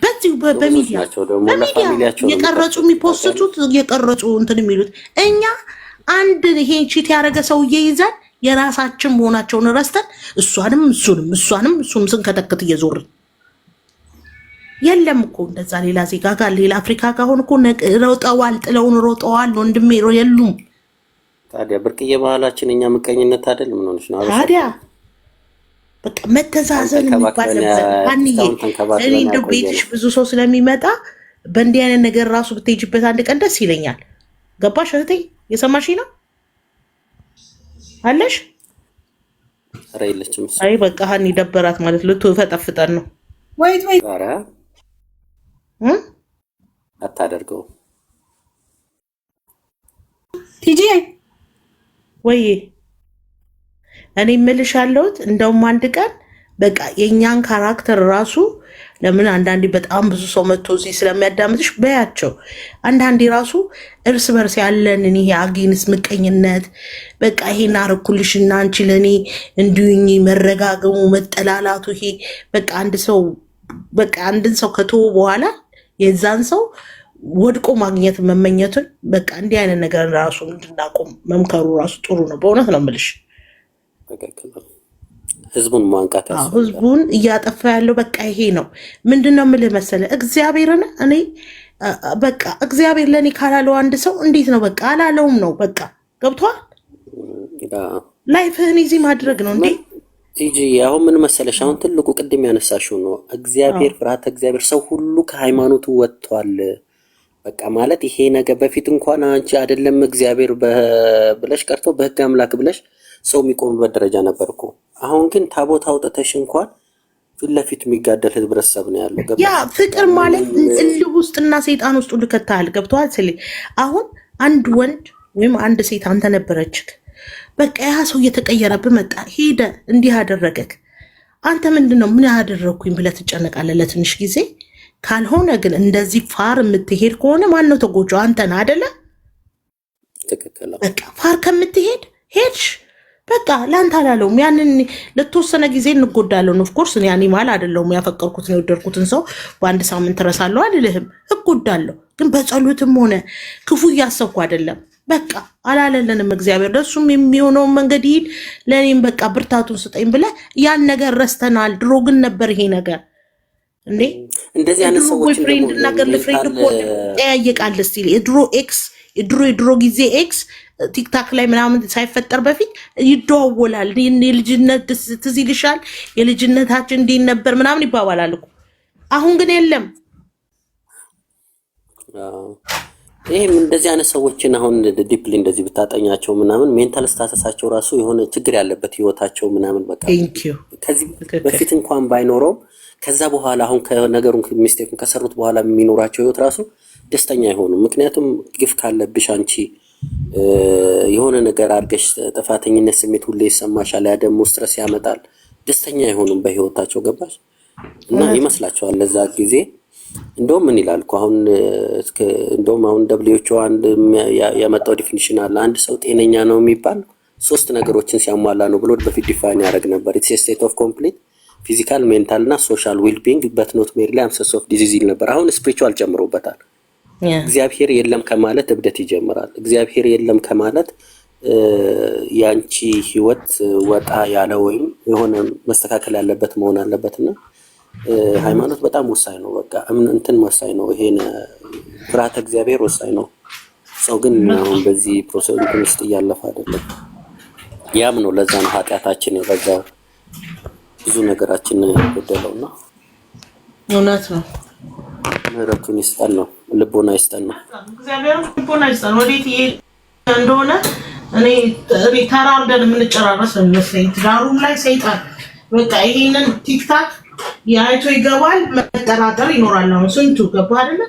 Speaker 1: በዚሁ
Speaker 6: ጎበዞች
Speaker 1: በሚዲያ
Speaker 6: ናቸው ደግሞ
Speaker 1: በሚዲያ
Speaker 6: ለ family ያቸው ነው
Speaker 1: እየቀረጹ
Speaker 6: የሚጠቀሙት።
Speaker 1: የሚ post ቱት፣ እየቀረጹ እንትን የሚሉት። እኛ አንድ ይሄን cheat ያደረገ ሰውዬ ይዘን የራሳችን መሆናቸውን ረስተን እሷንም እሱንም እሷንም እሱንም ስንከተክት እየዞርን። የለም እኮ እንደዛ ሌላ ዜጋ ጋር፣ ሌላ አፍሪካ ጋር አሁን እኮ ሮጠዋል፣ ጥለውን ሮጠዋል ወንድሜ፣ የሉም።
Speaker 6: ታዲያ ብርቅዬ ባህላችን እኛ ምቀኝነት አይደል? ምን ሆነሽ ነው? አበሻ
Speaker 1: ታዲያ
Speaker 6: እኮ
Speaker 1: በቃ
Speaker 6: እስካሁን
Speaker 1: መተዛዘን የሚባል
Speaker 6: ተንከባክበን
Speaker 1: ነበር። ሀንዬ
Speaker 6: እስካሁን
Speaker 1: እኔ
Speaker 6: ተንከባክበን
Speaker 1: እንደው
Speaker 6: ያቆየ
Speaker 1: ቤትሽ
Speaker 6: ነው።
Speaker 1: ብዙ ሰው ስለሚመጣ በእንዲህ አይነት ነገር ራሱ ብትሄጂበት አንድ ቀን ደስ ይለኛል። ገባሽ እህቴ? የሰማሽ ነው አለሽ?
Speaker 6: ኧረ የለችም እሷ።
Speaker 1: አይ በቃ ሀኒ ደበራት ማለት ልትፈጠፍጠን ነው።
Speaker 4: Wait, wait.
Speaker 6: ኧረ
Speaker 1: እ?
Speaker 6: አታደርገውም።
Speaker 4: ቲጂ።
Speaker 1: ወይ እኔ እምልሽ ያለሁት እንደውም አንድ ቀን በቃ የእኛን character ራሱ ለምን አንዳንዴ በጣም ብዙ ሰው መጥቶ እዚህ ስለሚያዳምጥሽ በያቸው። አንዳንዴ ራሱ እርስ በርስ ያለንን ይሄ against ምቀኝነት፣ በቃ ይሄን አረኩልሽ እና አንቺ ለእኔ እንዲሁኝ፣ መረጋገሙ፣ መጠላላቱ፣ ይሄ በቃ አንድ ሰው በቃ አንድን ሰው ከተወ በኋላ የዛን ሰው ወድቆ ማግኘት መመኘቱን፣ በቃ እንዲህ አይነት ነገር ራሱ እንድናቆም መምከሩ ራሱ ጥሩ ነው። በእውነት ነው የምልሽ።
Speaker 6: ትክክል ነው። ህዝቡን ማንቃት
Speaker 1: አዎ፣
Speaker 6: ያስፈልጋል።
Speaker 1: ህዝቡን እያጠፋ ያለው በቃ ይሄ ነው። ምንድን ነው የምልህ መሰለህ፣ እግዚአብሔርን እኔ በቃ እግዚአብሔር ለእኔ ካላለው አንድ ሰው እንዴት ነው፣ በቃ አላለውም ነው፣ በቃ ገብቶሃል። Life ህን easy ማድረግ ነው እንዴ።
Speaker 6: ቲጂ፣ አሁን ምን መሰለሽ፣ አሁን ትልቁ ቅድም ያነሳሽው ነው። እግዚአብሔር፣ ፍርሃተ እግዚአብሔር፣ ሰው ሁሉ ከሃይማኖቱ ወጥቷል። በቃ ማለት ይሄ ነገር በፊት እንኳን አንቺ አይደለም እግዚአብሔር ብለሽ ቀርቶ በህግ አምላክ ብለሽ ሰው የሚቆምበት ደረጃ ነበር እኮ። አሁን ግን ታቦት አውጥተሽ እንኳን ፊት ለፊት የሚጋደል ህብረተሰብ ነው ያለው።
Speaker 1: ያ
Speaker 6: ገባሽ?
Speaker 1: ፍቅር ማለት
Speaker 6: ምንም
Speaker 1: እልህ ውስጥና ሰይጣን ውስጥ ሁሉ ከታሃል። ገብቶሃል? ስል አሁን አንድ ወንድ ወይም አንድ ሴት አንተ ነበረችክ፣ በቃ ያ ሰው እየተቀየረብህ መጣ፣ ሄደ፣ እንዲህ አደረገክ። አንተ ምንድን ነው ምን ያደረግኩኝ ብለህ ትጨነቃለህ ለትንሽ ጊዜ። ካልሆነ ግን እንደዚህ far የምትሄድ ከሆነ ማነው ተጎጂው? አንተ ነህ አይደለ?
Speaker 6: ትክክል ነው።
Speaker 1: በቃ far ከምትሄድ ሄድሽ፣ በቃ ለአንተ አላለውም። ያንን ለተወሰነ ጊዜ እንጎዳለን። Of course እኔ animal አይደለሁም። ያፈቀርኩትን የወደድኩትን ሰው በአንድ ሳምንት እረሳለሁ አልልህም። እጎዳለሁ፣ ግን በጸሎትም ሆነ ክፉ እያሰብኩ አይደለም። በቃ አላለለንም እግዚአብሔር። ለእሱም የሚሆነውን መንገድ ይሂድ፣ ለእኔም በቃ ብርታቱን ስጠኝ ብለህ ያን ነገር ረስተናል። ድሮ ግን ነበር ይሄ ነገር እንዴ።
Speaker 6: እንደዚህ አይነት
Speaker 1: የድሮ
Speaker 6: ሰዎችን ደግሞ
Speaker 1: boyfriend እና girlfriend
Speaker 6: mental
Speaker 1: እኮ ጠያየቃል still። የድሮ ex፣ የድሮ ጊዜ ex ቲክታክ ላይ ምናምን ሳይፈጠር በፊት ይደዋወላል። የልጅነት ትዝ ይልሻል፣ የልጅነታችን እንዴት ነበር ምናምን ይባባላል እኮ። አሁን ግን የለም።
Speaker 6: ይህም እንደዚህ አይነት ሰዎችን አሁን deeply እንደዚህ ብታጠኛቸው ምናምን mental status ኣቸው ራሱ የሆነ ችግር ያለበት ህይወታቸው ምናምን በቃ
Speaker 1: Thank you.
Speaker 6: ከዚህ
Speaker 1: ትክክል።
Speaker 6: በፊት እንኳን ባይኖረውም ከዛ በኋላ አሁን ከነገሩን mistake ኡን ከሰሩት በኋላ የሚኖራቸው ህይወት ራሱ ደስተኛ አይሆኑም። ምክንያቱም ግፍ ካለብሽ አንቺ የሆነ ነገር አድርገሽ ጥፋተኝነት ስሜት ሁሌ ይሰማሻል። ያ ደግሞ stress ያመጣል። ደስተኛ አይሆኑም በህይወታቸው፣ ገባሽ? እና
Speaker 1: እውነት ነው።
Speaker 6: ይመስላቸዋል ለዛ ጊዜ። እንደውም ምን ይላል እኮ አሁን እንደውም አሁን WHO አንድ ያመጣው definition አለ። አንድ ሰው ጤነኛ ነው የሚባል ሶስት ነገሮችን ሲያሟላ ነው ብሎ በፊት define ያደርግ ነበር። It's state of complete physical፣ mental እና social well being but not merely absence of disease ይል ነበር። አሁን spiritual ጨምሮበታል። እግዚአብሔር የለም ከማለት እብደት ይጀምራል። እግዚአብሔር የለም ከማለት የአንቺ ህይወት ወጣ ያለ ወይም የሆነ መስተካከል ያለበት መሆን አለበት እና ሃይማኖት በጣም ወሳኝ ነው። በቃ እንትን ወሳኝ ነው። ይሄን ፍርሃተ እግዚአብሔር ወሳኝ ነው። ሰው ግን አሁን በዚህ process እንትን ውስጥ እያለፈ አይደለም። ያም ነው፣ ለዛ ነው ኃጢአታችን የበዛው። ብዙ ነገራችን ጎደለውና
Speaker 1: እውነት ነው።
Speaker 6: ምህረቱን ይስጠን ነው፣ ልቦና ይስጠን ነው።
Speaker 1: እግዚአብሔር ልቦና ይስጠን። ወዴት እየሄደ እንደሆነ እኔ ተራርደን የምንጨራረስ ነው የሚመስለኝ። ትዳሩም ላይ ሰይጣን በቃ ይሄንን TikTok የአይቶ ይገባል፣ መጠራጠር ይኖራል። አሁን ስንቱ ገባ አይደለ?